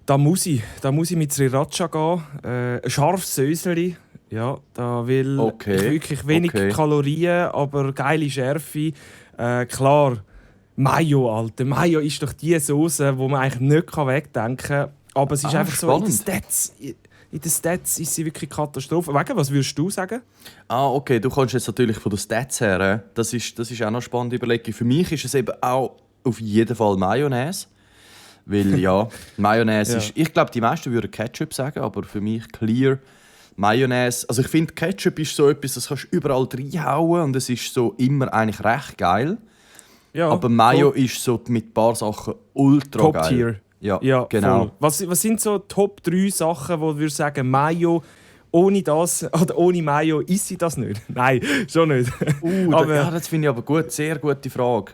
Da muss ich mit Sriracha gehen. Ein scharfes Säuseli. Ja, da will ich wirklich wenig Kalorien, aber geile Schärfe. Klar, Mayo, Alter. Mayo ist doch die Soße, die man eigentlich nicht wegdenken kann. Aber es ist einfach spannend. so, in den Stats ist sie wirklich Katastrophe. Wegen, was würdest du sagen? Okay, du kommst jetzt natürlich von den Stats her. Das ist auch noch eine spannende Überlegung. Für mich ist es eben auch auf jeden Fall Mayonnaise. Weil ja, Mayonnaise ist... Ich glaube, die meisten würden Ketchup sagen, aber für mich clear Mayonnaise. Also ich finde, Ketchup ist so etwas, das kannst du überall reinhauen und es ist so immer eigentlich recht geil. Ja, aber Mayo ist so mit ein paar Sachen ultra Top geil. Tier. Ja, genau. Was sind so Top 3 Sachen, wo wir sagen, Mayo, ohne das oder ohne Mayo isst sie das nicht? Nein, schon nicht. Das finde ich aber gut, sehr gute Frage.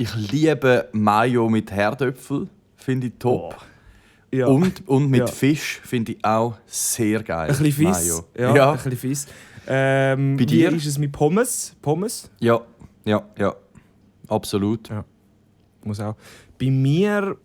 Ich liebe Mayo mit Herdöpfel, finde ich top. Oh. Ja. Und mit Fisch finde ich auch sehr geil. Ein bisschen fies. Mayo. Ja, ein bisschen fies. Bei dir? Wie ist es mit Pommes? Ja, absolut. Ja. Muss auch. Bei mir,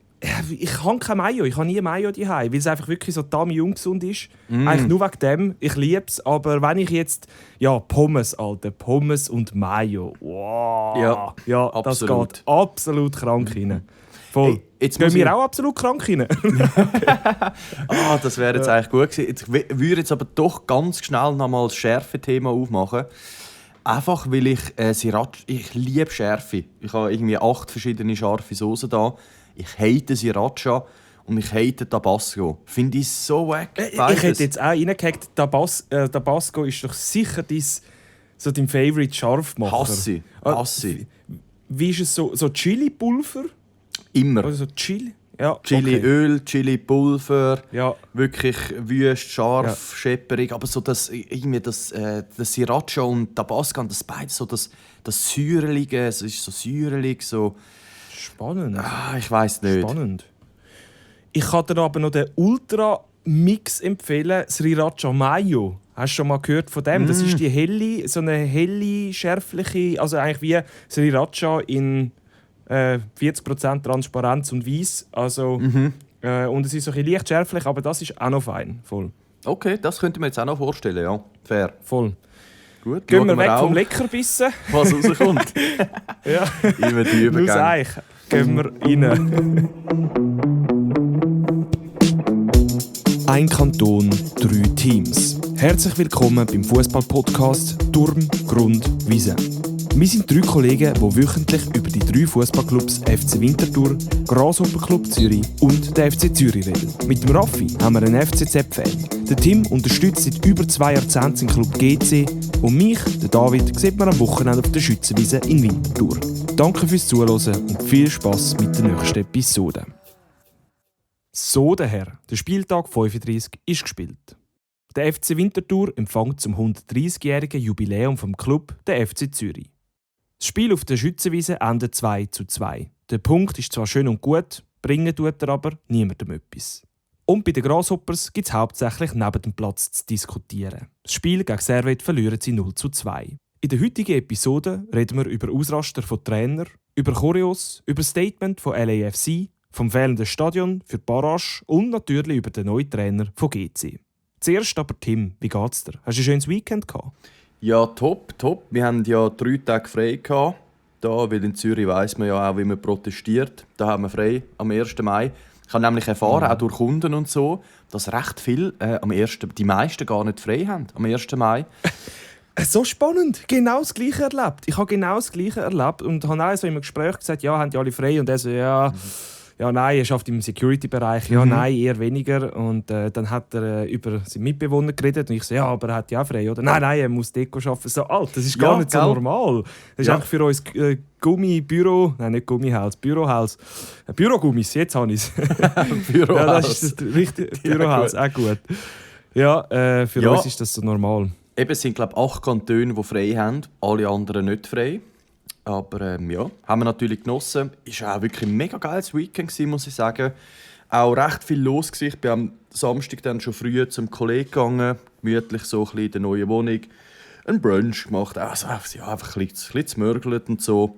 ich habe kein Mayo. Ich habe nie Mayo daheim, weil es einfach wirklich so dummy ungesund ist. Eigentlich nur wegen dem. Ich liebe es. Aber wenn ich jetzt... Ja, Pommes, Alter. Pommes und Mayo. Wow. Ja, das absolut. geht absolut krank rein. Voll. Hey, jetzt gehen wir auch absolut krank rein? Das wäre jetzt eigentlich gut gewesen. Ich würde jetzt aber doch ganz schnell noch mal das Schärfe-Thema aufmachen. Einfach weil ich liebe Schärfe. Ich habe irgendwie 8 verschiedene scharfe Soßen da. Ich hate Sriracha und ich hate Tabasco. Finde ich so wack. Ich hätte jetzt auch reingehackt, Tabasco ist doch sicher dein Favorite Scharfmacher. Hasse. Wie ist es so Chili-Pulver? Immer. Oder so Chili? Ja, Chiliöl, Chili-Pulver, ja. Wirklich wüst, scharf, schepperig. Aber so das Sriracha und Tabasco und das beides, so das Säurelige, es ist so säurelig, so... Spannend. Ich weiss nicht. Spannend. Ich kann dir aber noch den Ultra-Mix empfehlen, Sriracha Mayo. Hast du schon mal gehört von dem? Das ist so eine helle, schärfliche, also eigentlich wie Sriracha in 40% Transparenz und weiß. Also, und es ist so ein bisschen leicht schärflich, aber das ist auch noch fein. Voll. Okay, das könnte man jetzt auch noch vorstellen, ja. Fair. Voll. Gut, gehen wir weg vom Leckerbissen. Was rauskommt. Ja. Immer die Übergänge. Gehen wir rein. Ein Kanton, 3 Teams. Herzlich willkommen beim Fußball-Podcast Turm, Grund, Wiese. Wir sind 3 Kollegen, die wöchentlich über die 3 Fußballclubs FC Winterthur, Grasshopper Club Zürich und der FC Zürich reden. Mit dem Raffi haben wir einen FCZ-Fan. Der Tim unterstützt seit über 2 Jahrzehnten den Club GC und mich, der David, sieht man am Wochenende auf der Schützenwiese in Winterthur. Danke fürs Zuhören und viel Spass mit der nächsten Episode. So, der Spieltag 35 ist gespielt. Der FC Winterthur empfängt zum 130-jährigen Jubiläum vom Club den FC Zürich. Das Spiel auf der Schützenwiese endet 2:2. Der Punkt ist zwar schön und gut, bringen tut er aber niemandem etwas. Und bei den Grasshoppers gibt es hauptsächlich neben dem Platz zu diskutieren. Das Spiel gegen Servette verlieren sie 0:2. In der heutigen Episode reden wir über Ausraster von Trainern, über Choreos, über Statement von LAFC, vom fehlenden Stadion für die Barrage und natürlich über den neuen Trainer von GC. Zuerst aber Tim, wie geht's dir? Hast du ein schönes Weekend gehabt? Ja, top. Wir hatten ja 3 Tage frei gehabt. Da, weil in Zürich weiss man ja auch, wie man protestiert. Da haben wir frei am 1. Mai. Ich habe nämlich erfahren, auch durch Kunden und so, dass recht viel die meisten gar nicht frei haben am 1. Mai. So spannend. Genau das Gleiche erlebt. Ich habe genau das Gleiche erlebt und habe auch so im Gespräch gesagt, ja, haben die alle frei? Und er so, ja... Ja, nein, er arbeitet im Security-Bereich. Ja, nein, eher weniger. Und dann hat er über seinen Mitbewohner geredet. Und ich so, ja, aber er hat ja auch frei, oder? Nein, er muss Deko arbeiten. So, Alter, das ist gar nicht so normal. Das ist einfach für uns Gummibüro... Nein, nicht Gummihaus, Bürohaus. Bürogummis, jetzt habe ich es. Bürohaus. Ja, das ist das richtige Bürohaus, auch gut. Ja, für uns ist das so normal. Eben, es sind, glaube ich, 8 Kantone, die frei haben. Alle anderen nicht frei. Aber haben wir natürlich genossen. Es war auch wirklich ein mega geiles Weekend, muss ich sagen. Auch recht viel los gewesen. Ich bin am Samstag dann schon früh zum Kollegen gegangen, gemütlich so ein bisschen in der neuen Wohnung. Einen Brunch gemacht, also einfach ein bisschen zmörgelt und so.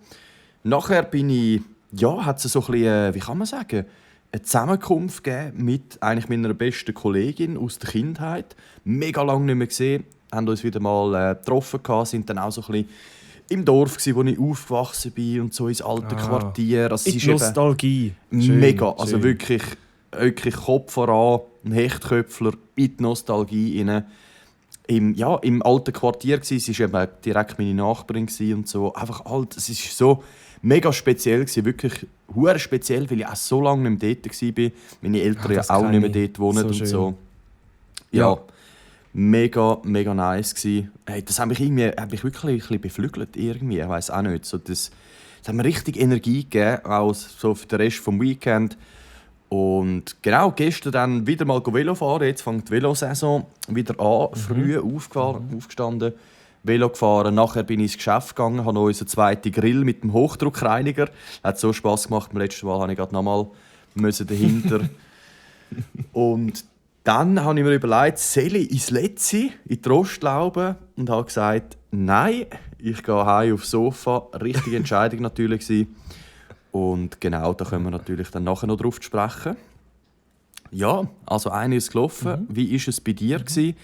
Nachher bin ich, hat es so ein bisschen, wie kann man sagen, eine Zusammenkunft gegeben mit eigentlich meiner besten Kollegin aus der Kindheit. Mega lange nicht mehr gesehen, haben uns wieder mal getroffen, sind dann auch so ein bisschen im Dorf gsi, wo ich aufgewachsen bin und so ins alte Quartier. Also in die Nostalgie. Mega, also wirklich Kopf voran, ein Hechtköpfler in die Nostalgie rein. Im alten Quartier gsi, sie war eben direkt meine Nachbarin und so. Einfach alt, es ist so mega speziell gsi, wirklich hure speziell, weil ich auch so lange nicht mehr dort war. Meine Eltern ja auch nicht mehr dort wohnen so und schön. So. Ja. Mega, mega nice gsi. Hey, das hat mich wirklich ein bisschen beflügelt irgendwie. Ich weiss auch nicht. So, das hat mir richtig Energie gegeben, auch so für den Rest des Weekend. Und genau, gestern dann wieder mal Velo fahren. Jetzt fängt die Velosaison wieder an. Früh aufgestanden, Velo gefahren. Nachher bin ich ins Geschäft gegangen, habe noch unseren zweiten Grill mit dem Hochdruckreiniger. Hat so Spass gemacht. Beim letzten Mal musste ich gerade nochmal dahinter. Und dann habe ich mir überlegt, soll ich ins Letzte, in die Rostlaube, und habe gesagt, nein, ich gehe heim aufs Sofa. Richtige Entscheidung natürlich gewesen. Und genau, da können wir natürlich dann nachher noch drauf sprechen. Ja, also eine ist gelaufen. Wie war es bei dir gewesen?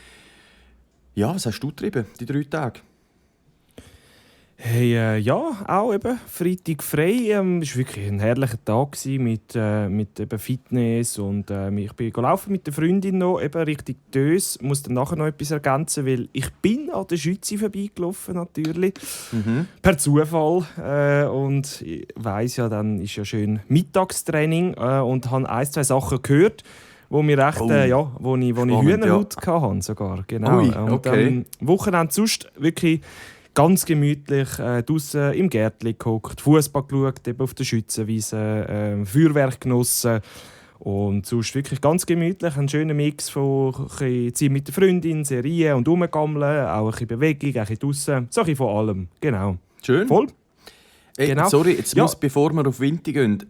Ja, was hast du getrieben, die 3 Tage? Hey, ja, auch eben Freitag frei. Es war wirklich ein herrlicher Tag mit eben Fitness und ich bin gelaufen mit der Freundin noch, eben Richtung Dös. Ich muss dann nachher noch etwas ergänzen, weil ich bin an der Schütze vorbeigelaufen natürlich, per Zufall. Und ich weiss ja, dann ist ja schön Mittagstraining und habe 1, 2 Sachen gehört, wo mir recht, wo ich Hühnerhaut hatte sogar. Genau. Ui, okay. Und Wochenende sonst wirklich ganz gemütlich draussen im Gärtchen gehockt, Fußball geschaut, eben auf der Schützenwiese, Feuerwerk genossen und sonst wirklich ganz gemütlich. Ein schöner Mix von Zeit mit der Freundin, Serien und rumgammeln, auch ein bisschen Bewegung, ein bisschen draussen, so ein bisschen von allem. Genau. Schön. Voll. Ey, Genau. Sorry, jetzt muss, bevor wir auf Winter gehen,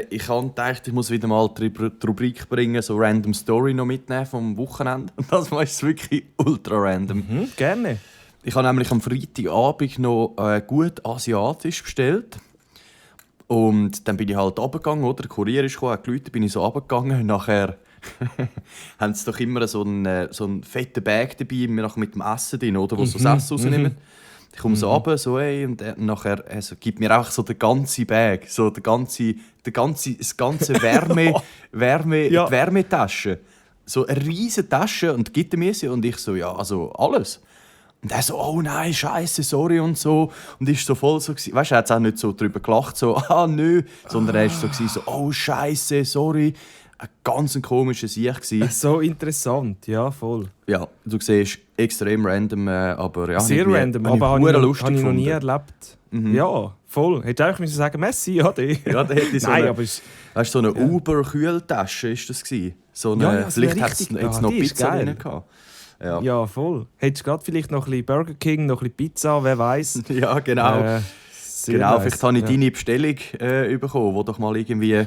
ich habe gedacht, ich muss wieder mal die Rubrik bringen, so Random Story noch mitnehmen vom Wochenende. Und das war wirklich ultra random. Gerne. Ich habe nämlich am Freitagabend noch gut asiatisch bestellt. Und dann bin ich halt runtergegangen, oder? Der Kurier ist gekommen, hat geläutet, bin ich so runtergegangen. Und nachher haben sie doch immer so einen fetten Bag dabei, mit dem Essen drin, oder? Wo sie das Essen rausnehmen. Ich komme so runter, so, ey, und nachher gibt mir auch so den ganzen Bag, so das ganze Wärmetasche. So eine riesige Tasche und gibt mir sie und ich so, ja, also alles. Und er so, oh nein, scheiße, sorry und so. Und ist so voll so, weißt du, er hat auch nicht so drüber gelacht, so, nö. Sondern er war so, oh scheiße, sorry. Ein ganz komischer Sieg. So interessant, ja, voll. Ja, du siehst, extrem random, aber ja. Sehr random, aber habe ich noch nie erlebt. Ja, voll. Hätte ich eigentlich sagen Messi, ja, der. Ja, der hätte so Nein, eine, aber weißt du, so eine Uber-Kühltasche ist das gewesen. So eine, vielleicht hat es noch Pizza drin gehabt. Ja, voll. Hättest du gerade vielleicht noch ein bisschen Burger King, noch ein bisschen Pizza, wer weiß. Ja, genau. Nice. Vielleicht habe ich deine Bestellung bekommen, wo doch mal irgendwie...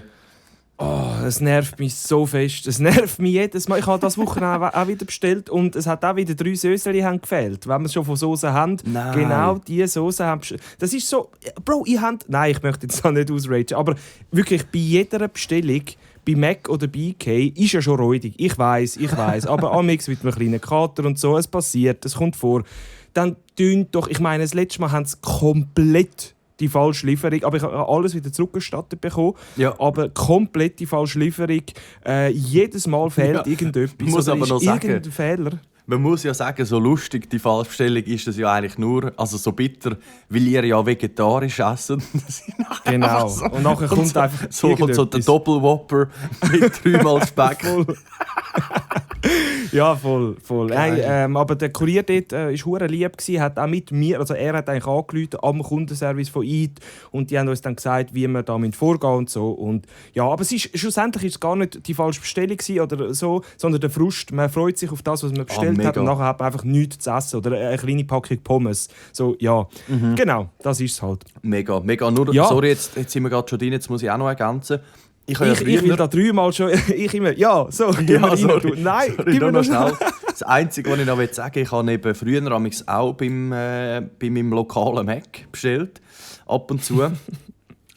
Oh, es nervt mich so fest. Es nervt mich jedes Mal. Ich habe das Wochenende auch wieder bestellt und es hat auch wieder 3 Söseli gefehlt. Wenn wir schon von Soßen haben, Nein. genau diese Soße haben. Das ist so... Bro, Nein, ich möchte jetzt da nicht ausragen, aber wirklich bei jeder Bestellung, bei Mac oder bei IK, ist ja schon räudig. Ich weiss. Aber amix mit einem kleinen Kater und so, es passiert, es kommt vor. Dann tönt doch... Ich meine, das letzte Mal haben sie komplett die falsche Lieferung, aber ich habe alles wieder zurückgestattet bekommen. Ja. Aber komplett die falsche Lieferung. Jedes Mal fehlt irgendetwas. Muss aber noch sagen, irgendein Fehler. Man muss ja sagen, so lustig die Falschbestellung ist das ja eigentlich nur, also so bitter, weil ihr ja vegetarisch essen. Genau. So, und nachher kommt so, einfach so der Doppelwhopper mit 3-mal Speck. Ja, voll. Nein, aber der Kurier dort war hure lieb, hat auch mit mir, also er hat eigentlich angerufen am Kundenservice von Eid und die haben uns dann gesagt, wie wir da vorgehen und so. Und ja, aber schlussendlich war es gar nicht die falsche Bestellung oder so, sondern der Frust. Man freut sich auf das, was man bestellt hat und nachher hat man einfach nichts zu essen oder eine kleine Packung Pommes. So, ja, genau, das ist es halt. Mega. Nur, ja. Sorry, jetzt sind wir gerade schon drin, jetzt muss ich auch noch ergänzen. Ich will da 3-mal schon. Ja, so, gib mir rein. Nein, gib mir noch schnell. Das Einzige, was ich noch sagen will, ich habe eben früher auch bei meinem lokalen Mac bestellt. Ab und zu.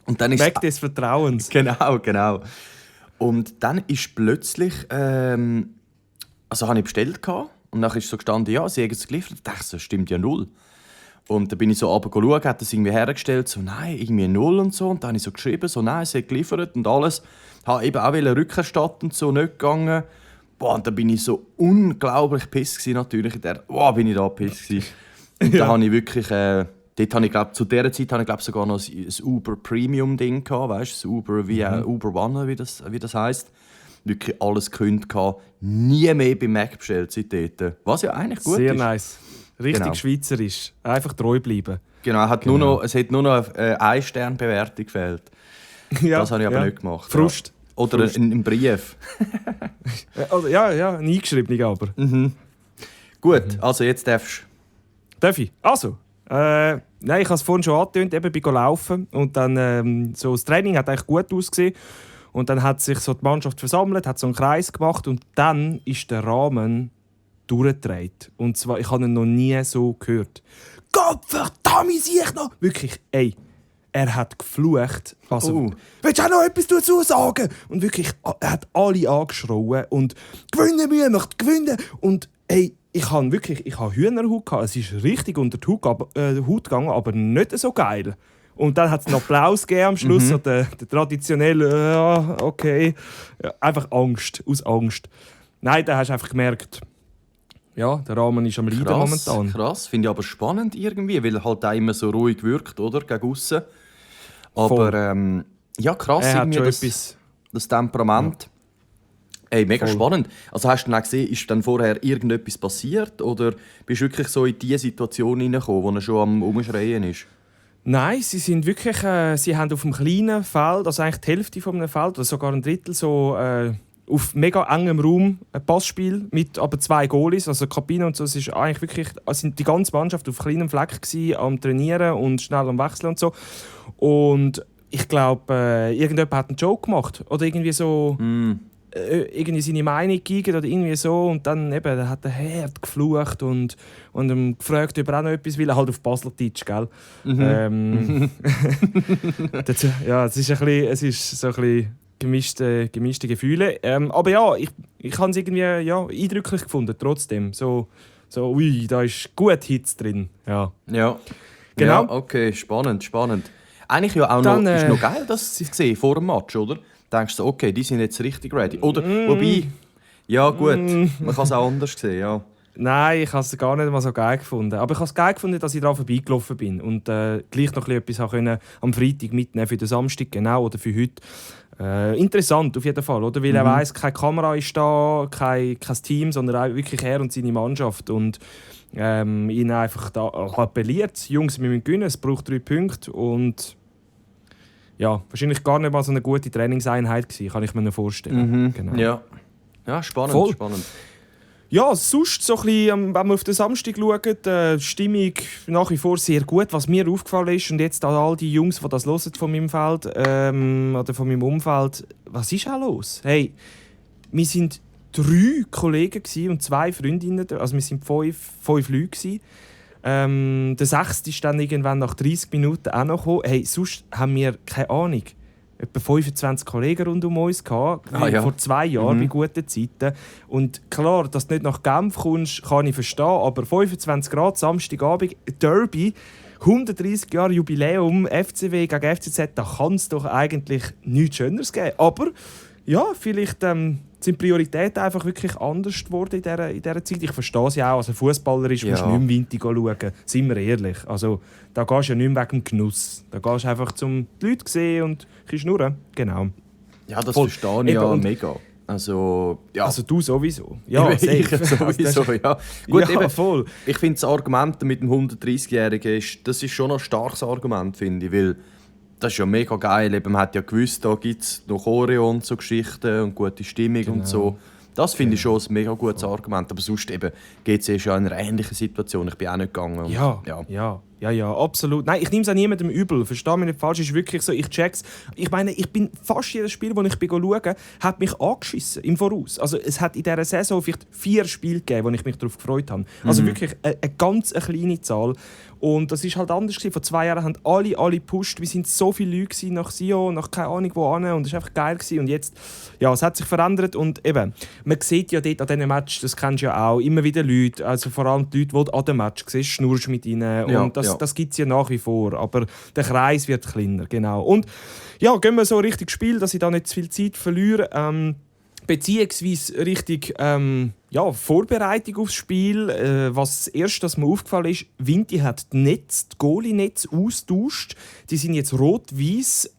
Und dann ist Mac des Vertrauens. Genau. Und dann ist plötzlich, also habe ich bestellt gehabt, und dann ist so gestanden, ja, sie haben es geliefert. Ich dachte, das stimmt ja null. Und dann bin ich so runter, hat das irgendwie hergestellt, so nein, irgendwie null und so. Und dann habe ich so geschrieben, so nein, sie hat geliefert und alles. Habe eben auch rückerstatten und so, nicht gegangen. Boah, und dann bin ich so unglaublich piss gewesen, natürlich. Bin ich da piss gewesen. Und dann habe ich wirklich, dort habe ich, glaub, zu dieser Zeit habe ich sogar noch ein Uber Premium Ding gehabt, weißt du, Uber wie Uber One, wie das heisst. Wirklich alles gekündigt gehabt, nie mehr beim Mac bestellt seit dort. Was ja eigentlich gut Sehr ist. Sehr nice. Richtig schweizerisch. Einfach treu bleiben. Genau, es hat nur noch eine 1-Stern-Bewertung gefehlt. Ja, das habe ich aber nicht gemacht. Frust. Ja. Oder Frust. einen Brief. Ja, ein eingeschriebenen aber. Gut, also jetzt darfst du. Darf ich? Also, nein, ich habe es vorhin schon angetönt, eben bin laufen und dann so das Training hat eigentlich gut ausgesehen und dann hat sich so die Mannschaft versammelt, hat so einen Kreis gemacht und dann ist der Rahmen durchgedreht. Und zwar, ich habe ihn noch nie so gehört. Gott verdammt, ich noch! Wirklich, ey. Er hat geflucht. Also, willst du auch noch etwas dazu sagen? Und wirklich, er hat alle angeschrien und gewinnen wir, möchte gewinnen. Und ey, ich habe Hühnerhaut gehabt. Es ist richtig unter die Haut gegangen, aber nicht so geil. Und dann hat es einen Applaus gegeben am Schluss, so der traditionelle, okay. Ja, einfach Angst, aus Angst. Nein, da hast du einfach gemerkt, ja, der Rahmen ist am Leiden momentan. Krass, finde ich aber spannend irgendwie, weil er halt auch immer so ruhig wirkt, oder? Gegen aussen. Aber ja, krass, er irgendwie das Temperament. Ja. Ey, mega spannend. Also hast du dann auch gesehen, ist dann vorher irgendetwas passiert oder bist du wirklich so in die Situation hineingekommen, wo er schon am Umschreien ist? Nein, sie sind wirklich, sie haben auf einem kleinen Feld, also eigentlich die Hälfte von einem Feld oder sogar ein Drittel so auf mega engem Raum ein Passspiel mit aber 2 Goalies, also Kabine und so. Es ist eigentlich wirklich, also die ganze Mannschaft auf kleinem Fleck gewesen, am Trainieren und schnell am Wechseln und so. Und ich glaube, irgendjemand hat einen Joke gemacht oder irgendwie so irgendwie seine Meinung gegeben oder irgendwie so und dann eben, hat der Herd geflucht und ihm gefragt, ob er auch noch etwas will, halt auf Baslerdeutsch, gell? Ja, es ist so ein bisschen gemischte Gefühle. Aber ja, ich habe es irgendwie eindrücklich gefunden, trotzdem. So, ui, da ist gut Hitze drin. Ja. Ja. Genau. Ja, okay, spannend. Eigentlich ja auch dann, ist noch geil, das zu sehen vor dem Match, oder? Denkst du, okay, die sind jetzt richtig ready. Oder, wobei, ja gut, man kann es auch anders sehen, ja. Nein, ich habe es gar nicht mal so geil gefunden. Aber ich habe es geil gefunden, dass ich daran vorbeigelaufen bin und gleich noch etwas am Freitag mitnehmen für den Samstag, genau, oder für heute. Interessant auf jeden Fall, oder? Weil er weiss, keine Kamera ist da, kein Team, sondern auch wirklich er und seine Mannschaft. Und ihn einfach da appelliert, Jungs, wir müssen gewinnen, es braucht 3 Punkte. Und ja, wahrscheinlich gar nicht mal so eine gute Trainingseinheit gewesen, kann ich mir noch vorstellen. Genau. Ja, spannend, voll. Spannend. Ja, sonst so ein bisschen, wenn wir auf den Samstag schauen, die Stimmung nach wie vor sehr gut. Was mir aufgefallen ist, und jetzt all die Jungs, die das hören von meinem Feld oder von meinem Umfeld, was ist auch los? Hey, wir sind 3 Kollegen und 2 Freundinnen, also wir sind 5 Leute. Der 6. ist dann irgendwann nach 30 Minuten auch noch gekommen. Hey, sonst haben wir keine Ahnung. Etwa 25 Kollegen rund um uns gehabt, vor 2 Jahren bei guten Zeiten. Und klar, dass du nicht nach Genf kommst, kann ich verstehen, aber 25 Grad, Samstagabend, Derby, 130 Jahre Jubiläum, FCW gegen FCZ, da kann es doch eigentlich nichts Schöneres geben. Aber ja, vielleicht sind Prioritäten einfach wirklich anders geworden in dieser Zeit. Ich verstehe sie auch, als Fußballer ist, musst du nicht im Winter schauen. Seien wir ehrlich. Also, da gehst du ja nicht mehr wegen dem Genuss. Da gehst du einfach, um die Leute zu sehen und ein bisschen schnurren. Genau. Ja, das verstehe ich ja mega. Also, ja. Also du sowieso. Ja, ich sowieso, ja. Gut, ja, eben, voll. Ich finde das Argument mit dem 130-Jährigen, das ist schon ein starkes Argument, finde ich, weil das ist ja mega geil. Eben, man hat ja gewusst, da gibt es noch Choreo und so Geschichten und gute Stimmung und so. Das finde ich schon ein mega gutes Argument. Aber sonst eben GC ist ja in einer ähnlichen Situation. Ich bin auch nicht gegangen. Und, ja. Ja, absolut. Nein, ich nehme es auch niemandem übel. Verstehe mich nicht falsch, es ist wirklich so, ich check's. Ich meine, ich bin fast jedes Spiel, das ich schaue, hat mich angeschissen im Voraus. Also es hat in dieser Saison vielleicht 4 Spiele gegeben, wo ich mich darauf gefreut habe. Also wirklich eine ganz kleine Zahl. Und das war halt anders gewesen. Vor 2 Jahren haben alle gepusht. Wir sind so viele Leute nach Sion, nach keine Ahnung wo an. Und es war einfach geil gewesen. Und jetzt, ja, es hat sich verändert. Und eben, man sieht ja dort an diesen Match, das kennst du ja auch, immer wieder Leute, also vor allem die Leute, die du an dem Match siehst, schnurst mit ihnen. Und das gibt es ja nach wie vor. Aber der Kreis wird kleiner, genau. Und ja, gehen wir so richtig Spiel, dass ich da nicht zu viel Zeit verliere. Beziehungsweise richtig Vorbereitung aufs Spiel. Was das Erste, was mir aufgefallen ist, Vinti hat die Goalie-Netz austauscht. Die sind jetzt rot-weiß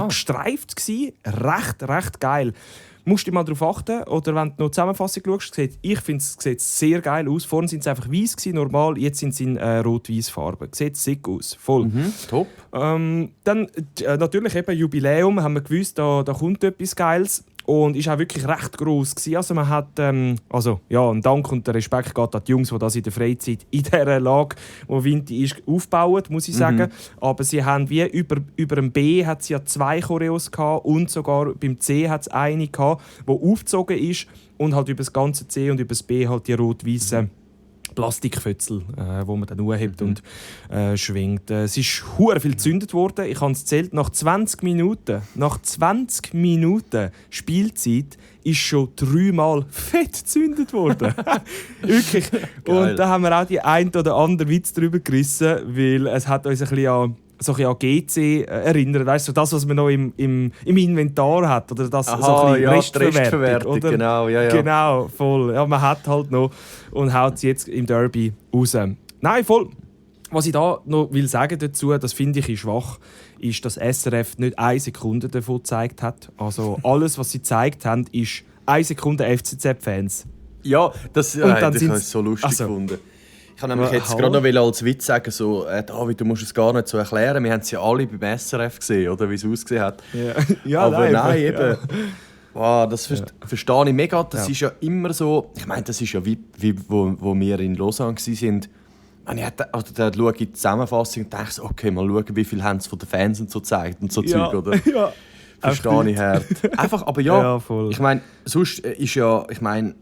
gestreift gewesen. Recht geil. Musst du mal darauf achten, oder wenn du noch die Zusammenfassung schaust, ich finde, es sieht sehr geil aus. Vorne waren sie einfach weiß gewesen, normal, jetzt sind sie in rot-weiß Farbe. Sieht sick aus, voll. Top. Dann natürlich eben Jubiläum, haben wir gewusst, da kommt etwas Geiles. Und es war auch wirklich recht gross. Also man hat, ein Dank und der Respekt geht an die Jungs, die das in der Freizeit in dieser Lage, wo Vinti ist, aufbauen, muss ich sagen. Aber sie haben wie über dem B hat sie ja 2 Choreos gehabt und sogar beim C hat es eine gehabt, die aufgezogen ist und halt über das ganze C und über das B halt die rot-weißen Plastikfötzel, wo man dann hochhebt und schwingt. Es ist hure viel gezündet worden. Ich habe es gezählt, nach 20 Minuten Spielzeit ist schon 3-mal fett gezündet worden. Wirklich. Geil. Und da haben wir auch die ein oder andere Witz drüber gerissen, weil es hat uns ein bisschen an GC erinnert, weißt du, das, was man noch im Inventar hat, oder das so ein bisschen Restverwertung, oder? Genau, Genau, voll. Ja, man hat halt noch und haut sie jetzt im Derby raus. Nein, voll. Was ich da noch will sagen dazu, das finde ich schwach, ist, dass SRF nicht 1 Sekunde davon gezeigt hat. Also alles, was sie gezeigt haben, ist 1 Sekunde FCZ-Fans. Ja, das habe ich so lustig gefunden. Ich kann nämlich jetzt gerade noch als Witz sagen, so, David, du musst es gar nicht so erklären. Wir haben es ja alle beim SRF gesehen, oder wie es ausgesehen hat. Ja, aber nein, eben. Ja. Wow, das verstehe ich mega. Das ist ja immer so. Ich meine, das ist ja wie wo wir in Lausanne waren. Da schaue ich die Zusammenfassung und denke so, okay, mal schauen, wie viel haben sie von den Fans und so gezeigt und so Zeug, oder? Ja. Verstehe ich hart. Einfach, aber ja voll. Ich meine, sonst ist ja, dann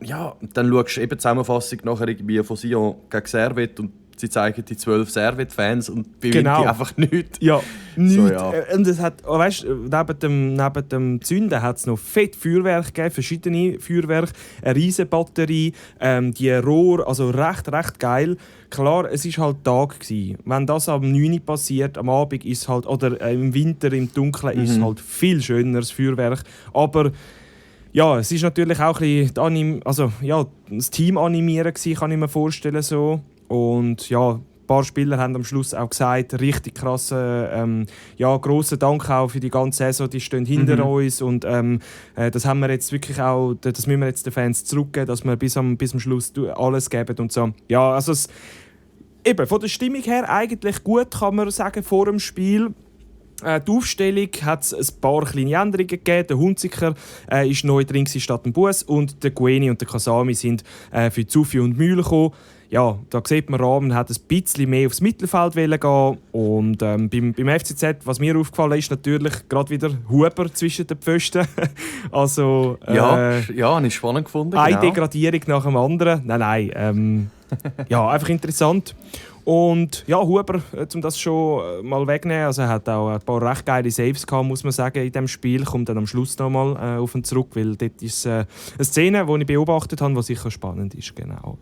schaust du eben die Zusammenfassung nachher irgendwie von Sion gegen Servet und sie zeigen die 12 Servet-Fans und bei Vinti einfach nichts. Ja, nichts. So, ja. Und es hat, weißt, neben dem Zünden hat es noch fett Feuerwerk gegeben, verschiedene Feuerwerke, eine riesen Batterie, die Rohr, also recht geil. Klar, es war halt Tag gewesen. Wenn das am 9 Uhr passiert, am Abend ist es halt, oder im Winter, im Dunkeln, ist es halt viel schöner, das Feuerwerk. Aber ja, es war natürlich auch ein bisschen das Team animieren gewesen, kann ich mir vorstellen. So. Und ja, ein paar Spieler haben am Schluss auch gesagt, richtig krasse, grossen Dank auch für die ganze Saison, die stehen hinter uns und das haben wir jetzt wirklich auch, das müssen wir jetzt den Fans zurückgeben, dass wir bis am Schluss alles geben und so. Ja, also eben, von der Stimmung her eigentlich gut, kann man sagen, vor dem Spiel. Die Aufstellung hat es ein paar kleine Änderungen gegeben. Der Hunziker ist neu drin statt dem Bus und der Gueni und der Kasami sind für Zufi und Mühle gekommen. Ja, da sieht man, Rahmen hat ein bisschen mehr aufs Mittelfeld gehen. Und beim FCZ, was mir aufgefallen ist, natürlich gerade wieder Huber zwischen den Pfosten. Also, habe ich spannend gefunden. Eine Degradierung nach dem anderen. Nein. Einfach interessant. Und ja, Huber, um das schon mal wegzunehmen, also er hat auch ein paar recht geile Saves gehabt, muss man sagen, in diesem Spiel. Kommt dann am Schluss nochmal auf ihn zurück, weil dort ist eine Szene, die ich beobachtet habe, die sicher spannend ist. Genau.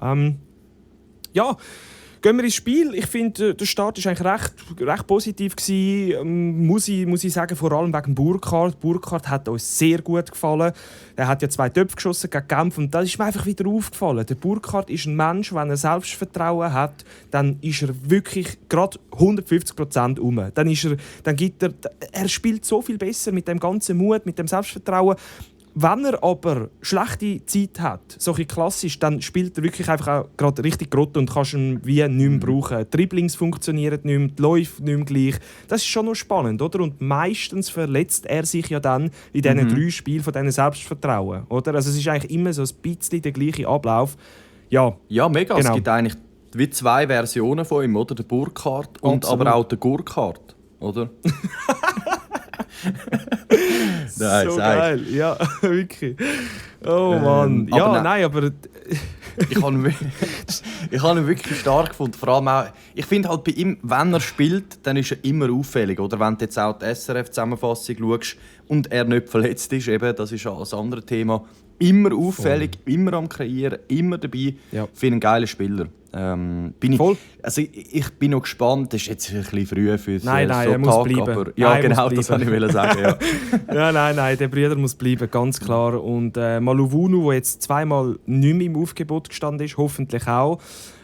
Gehen wir ins Spiel. Ich finde, der Start war eigentlich recht positiv gewesen. Muss ich sagen, vor allem wegen Burkhardt. Burkhardt hat uns sehr gut gefallen. Er hat ja 2 Töpfe geschossen gegen Genf und da ist mir einfach wieder aufgefallen. Der Burkhardt ist ein Mensch, wenn er Selbstvertrauen hat, dann ist er wirklich gerade 150% um. Er spielt so viel besser mit dem ganzen Mut, mit dem Selbstvertrauen. Wenn er aber schlechte Zeit hat, so ein klassisch, dann spielt er wirklich einfach auch gerade richtig grott und kannst ihn wie nicht mehr brauchen. Die Dribblings funktionieren nicht mehr, die Läufe nicht mehr gleich. Das ist schon noch spannend, oder? Und meistens verletzt er sich ja dann in diesen 3 Spielen von diesem Selbstvertrauen, oder? Also es ist eigentlich immer so ein bisschen der gleiche Ablauf. Ja, mega. Genau. Es gibt eigentlich wie zwei Versionen von ihm, oder? Der Burkhardt und Absolut. aber auch der Gurkhardt, oder? Nein, so sag. geil, ja, wirklich. Oh Mann. aber Ja, nein, aber Ich habe ihn wirklich stark gefunden. Vor allem auch, ich finde halt bei ihm, wenn er spielt, dann ist er immer auffällig. Oder wenn du jetzt auch die SRF-Zusammenfassung schaust und er nicht verletzt ist, eben, das ist ein anderes Thema. Immer auffällig, immer am Kreieren, immer dabei. Ja. Ich finde einen geilen Spieler. Ich bin noch gespannt, das ist jetzt ein bisschen früh für Nein, er muss bleiben. Aber, ja, nein, genau, das wollte ich sagen. Ja. Ja, nein, der Brüder muss bleiben, ganz klar. Und Maluvunu, der jetzt zweimal nicht mehr im Aufgebot gestanden ist, hoffentlich auch.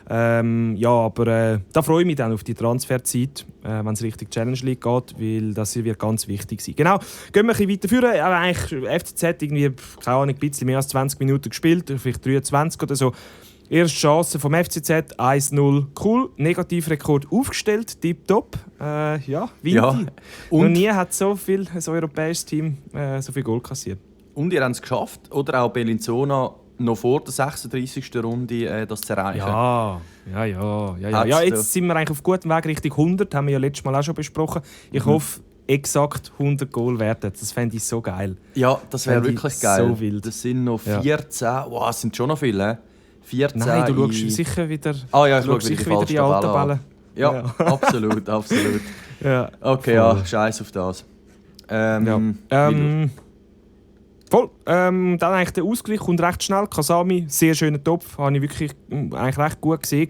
Ja, aber da freue ich mich dann auf die Transferzeit, wenn es Richtung Challenge League geht, weil das wird ganz wichtig sein. Genau, gehen wir ein bisschen weiterführen. Aber eigentlich FCZ irgendwie, keine Ahnung, ein bisschen mehr als 20 Minuten gespielt, vielleicht 23 oder so. Erste Chance vom FCZ, 1-0, cool. Negativrekord aufgestellt, tipptopp. Ja, Vinti. Ja, Noch nie hat so ein europäisches Team so viel Goal kassiert. Und ihr habt es geschafft, oder auch Bellinzona noch vor der 36. Runde das zu erreichen. Ja, jetzt sind wir eigentlich auf gutem Weg Richtung 100, haben wir ja letztes Mal auch schon besprochen. Ich hoffe, exakt 100 Goal werden. Das fände ich so geil. Ja, das wäre wirklich geil. So wild. Das sind noch 14. Wow, das sind schon noch viele. 14 Nein, du schaust sicher wieder, ich schaust sicher wieder die alten Bälle. Ja, absolut. Ja, Okay, ja, scheiß auf das. Voll. Dann eigentlich der Ausgleich kommt recht schnell. Kasami, sehr schöner Topf. Habe ich wirklich eigentlich recht gut gesehen.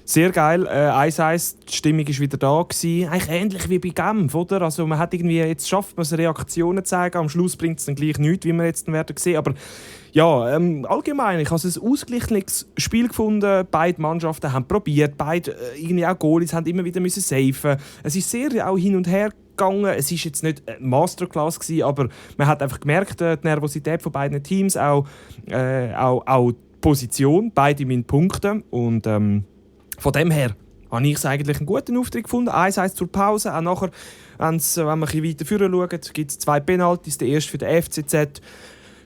Sehr geil. 1-1, die Stimmung war wieder da gewesen. Eigentlich ähnlich wie bei Genf, oder? Also man hat irgendwie, jetzt schafft man es, Reaktionen zu zeigen. Am Schluss bringt es dann gleich nichts, wie wir jetzt werden sehen. Aber ja, allgemein, ich habe ein ausgeglichenes Spiel gefunden. Beide Mannschaften haben probiert. Beide irgendwie auch Goalies haben immer wieder müssen safen. Es ist sehr auch hin und her gegangen. Es war jetzt nicht eine Masterclass gewesen, aber man hat einfach gemerkt, die Nervosität von beiden Teams, auch die Position, beide mit Punkten. Und von dem her habe ich es eigentlich einen guten Auftritt gefunden. 1-1 zur Pause. Auch nachher, wenn wir ein bisschen weiter vorne schauen, gibt es 2 Penalties. Der erste für den FCZ.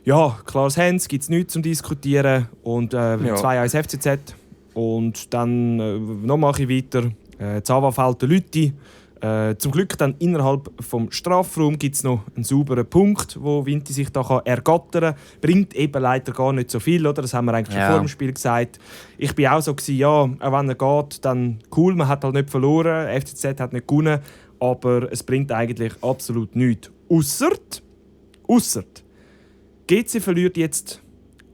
Ja, klares Hands, gibt es nichts zum Diskutieren. Und 2-1 FCZ. Und dann noch mal ein bisschen weiter. Zava fällt der Lütti. Zum Glück dann innerhalb vom Strafraum gibt es noch einen sauberen Punkt, wo Vinti sich da ergattern kann. Bringt eben leider gar nicht so viel, oder? Das haben wir eigentlich schon vor dem Spiel gesagt. Ich bin auch so gewesen, ja, auch wenn er geht, dann cool, man hat halt nicht verloren, FCZ hat nicht gewonnen, aber es bringt eigentlich absolut nichts. Ausser GC verliert jetzt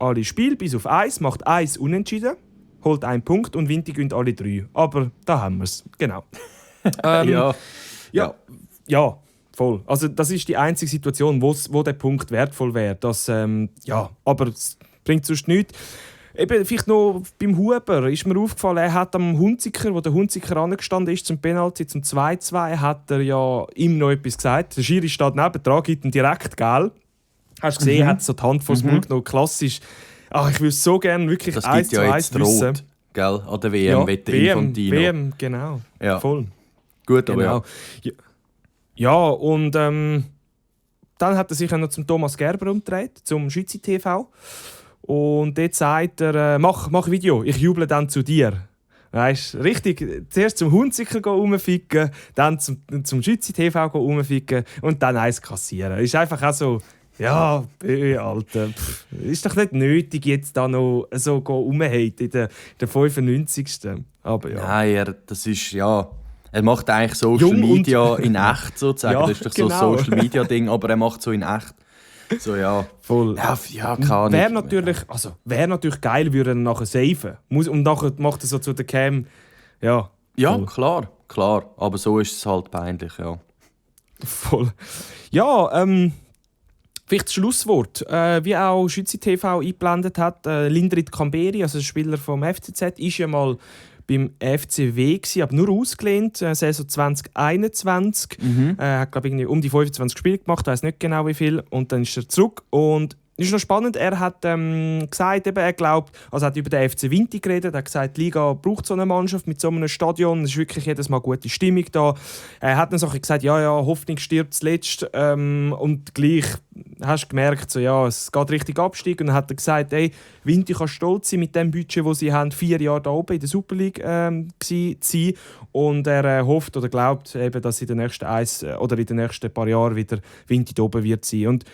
alle Spiele bis auf 1, macht 1 unentschieden, holt 1 Punkt und Vinti gewinnt alle 3. Aber da haben wir es, genau. Ja, voll. Also das ist die einzige Situation, wo der Punkt wertvoll wäre. Aber es bringt sonst nichts. Eben, vielleicht noch beim Huber ist mir aufgefallen, er hat am Hunziker, wo der Hunziker angestanden ist zum Penalty, zum 2-2, hat er ja ihm noch etwas gesagt. Der Schiri steht nebendran, gibt ihm direkt Gel. Hast du gesehen, er hat so die Hand vor das Maul genommen. Klassisch. Ich würde so gerne wirklich das 1 zu 1 wissen. Rot, gell? An der WM, wette Infantino. WM, genau. Ja. Voll. Gut, aber genau. Ja, und dann hat er sich noch zum Thomas Gerber umgedreht, zum Schützi TV. Und dort sagt er, mach Video, ich juble dann zu dir. Weißt, richtig, zuerst zum Hunziker rumficken, dann zum Schützi TV rumficken und dann eins kassieren. Ist einfach auch so, ja, Alter, ist doch nicht nötig, jetzt da noch so rumhaten in der 95. Aber ja. Nein, das ist, ja... Er macht eigentlich Social Media in echt, sozusagen. Ja, das ist doch genau. so ein Social Media Ding, aber er macht so in echt. So, ja. Voll. Ja, kann Wäre natürlich geil, würde er nachher safen. Und nachher macht er so zu der Cam. Ja, klar. Aber so ist es halt peinlich, ja. Voll. Ja, vielleicht das Schlusswort. Wie auch Schützi TV eingeblendet hat, Lindrit Kamberi, also der Spieler vom FCZ, ist ja mal beim FCW gewesen, aber nur ausgelehnt, Saison 2021. Hat, glaube ich, um die 25 Spiele gemacht, weiß nicht genau wie viel. Und dann ist er zurück. Und es ist noch spannend, er hat gesagt, er glaubt, also hat über den FC Vinti geredet, er hat gesagt, die Liga braucht so eine Mannschaft mit so einem Stadion, es ist wirklich jedes Mal gute Stimmung da. Er hat dann so gesagt, ja, Hoffnung stirbt zuletzt, und gleich hast du gemerkt, so, ja, es geht richtig Abstieg. Und dann hat er gesagt, hey, Vinti kann stolz sein mit dem Budget, das sie haben, 4 Jahre da oben in der Super League zu sein. Und er hofft oder glaubt, eben, dass in den nächsten paar Jahren wieder Vinti da oben wird sein. Und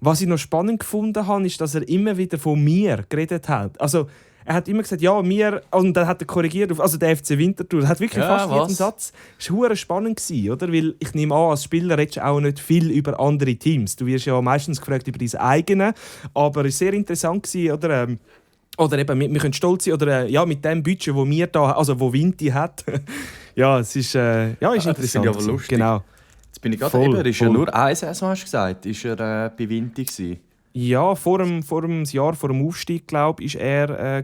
was ich noch spannend gefunden habe, ist, dass er immer wieder von mir geredet hat. Also, er hat immer gesagt, ja, wir, und dann hat er korrigiert, also der FC Winterthur. Er hat wirklich fast jeden Satz. Das war spannend, oder? Weil ich nehme an, als Spieler redest du auch nicht viel über andere Teams. Du wirst ja meistens gefragt über dein eigenes. Aber es war sehr interessant, oder? Oder eben, wir können stolz sein, oder ja, mit dem Budget, das wir da, also wo Vinti hat. Ja, es ist, ist interessant. Das finde ich aber lustig. Genau. Jetzt bin ich gerade eben, ist ja nur eine Saison, hast du gesagt, ist er bei Vinti gewesen? Ja, vor dem Aufstieg, glaube ich, war er.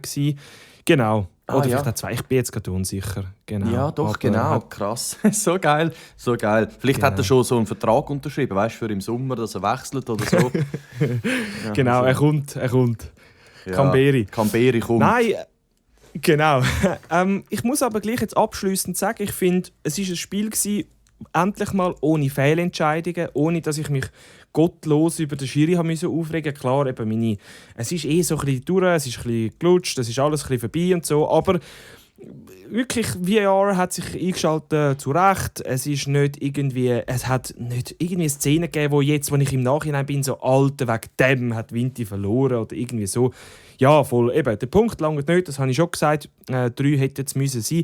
Genau. Oder vielleicht auch 2. Ich bin jetzt gerade unsicher. Genau. Ja, doch, genau. Krass. So geil. So geil. Vielleicht hat er schon so einen Vertrag unterschrieben, weißt du, für im Sommer, dass er wechselt oder so. Ja, genau, also. er kommt. Ja, Kamberi kommt. Nein, genau. Ich muss aber gleich jetzt abschliessend sagen, ich finde, es war ein Spiel gewesen, endlich mal ohne Fehlentscheidungen, ohne dass ich mich gottlos über den Schiri aufregen musste. Klar, eben es ist so ein bisschen durch, es ist ein bisschen gelutscht, es ist alles ein bisschen vorbei und so, aber wirklich, VR hat sich eingeschaltet, zu Recht. Es hat nicht irgendwie eine Szene gegeben, wo ich im Nachhinein bin, so Alter, wegen dem hat Vinti verloren oder irgendwie so. Ja, voll, eben, der Punkt langt nicht, das habe ich schon gesagt, 3 hätten es müssen sein.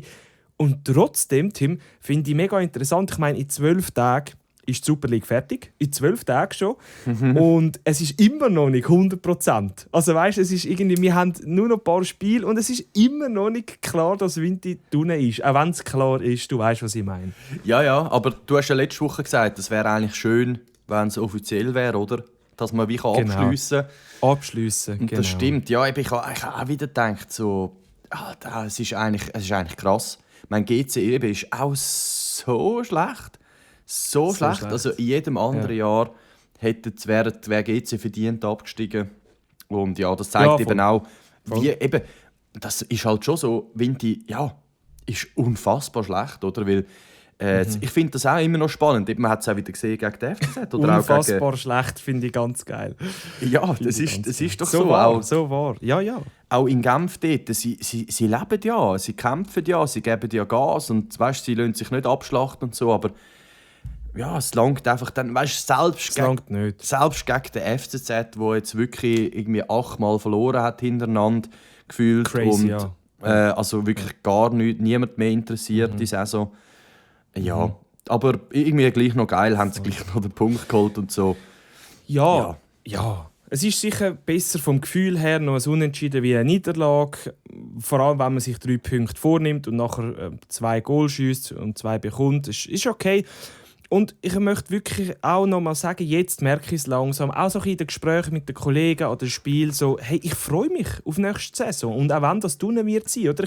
Und trotzdem, Tim, finde ich mega interessant, ich meine, in 12 Tagen ist die Super League fertig. In 12 Tagen schon. Und es ist immer noch nicht 100%. Also weißt, es ist irgendwie, wir haben nur noch ein paar Spiele und es ist immer noch nicht klar, dass Vinti drinnen ist. Auch wenn es klar ist, du weißt, was ich meine. Ja, aber du hast ja letzte Woche gesagt, es wäre eigentlich schön, wenn es offiziell wäre, oder? Dass man wie abschliessen kann. Abschliessen, und genau. Das stimmt. Ja, ich habe auch wieder gedacht, so, es ist eigentlich krass. Mein GC ist auch so schlecht. So schlecht. Also in jedem anderen Jahr wäre GC verdient abgestiegen. Und ja, das zeigt eben auch, wie eben, das ist halt schon so, Vinti, ist unfassbar schlecht, oder? Weil ich finde das auch immer noch spannend. Man hat es auch wieder gesehen gegen den FCZ. Oder unfassbar auch gegen... schlecht, finde ich ganz geil. Ja, das ist doch so. So wahr. Ja. Auch in Genf dort, sie leben ja, sie kämpfen ja, sie geben ja Gas und weißt, sie lassen sich nicht abschlachten und so, aber ja, es langt einfach dann, weißt, selbst gegen den FCZ, der jetzt wirklich irgendwie 8-mal verloren hat hintereinander gefühlt. Crazy, und also wirklich gar nichts, niemand mehr interessiert die Saison. Ja, aber irgendwie gleich noch geil, haben sie gleich noch den Punkt geholt und so. Ja. Es ist sicher besser vom Gefühl her noch ein Unentschieden wie eine Niederlage. Vor allem, wenn man sich 3 Punkte vornimmt und nachher 2 Goal schießt und 2 bekommt. Ist okay. Und ich möchte wirklich auch noch mal sagen, jetzt merke ich es langsam, auch so in den Gesprächen mit den Kollegen oder dem Spiel, so, hey, ich freue mich auf nächste Saison. Und auch wenn das tun wird sein, oder?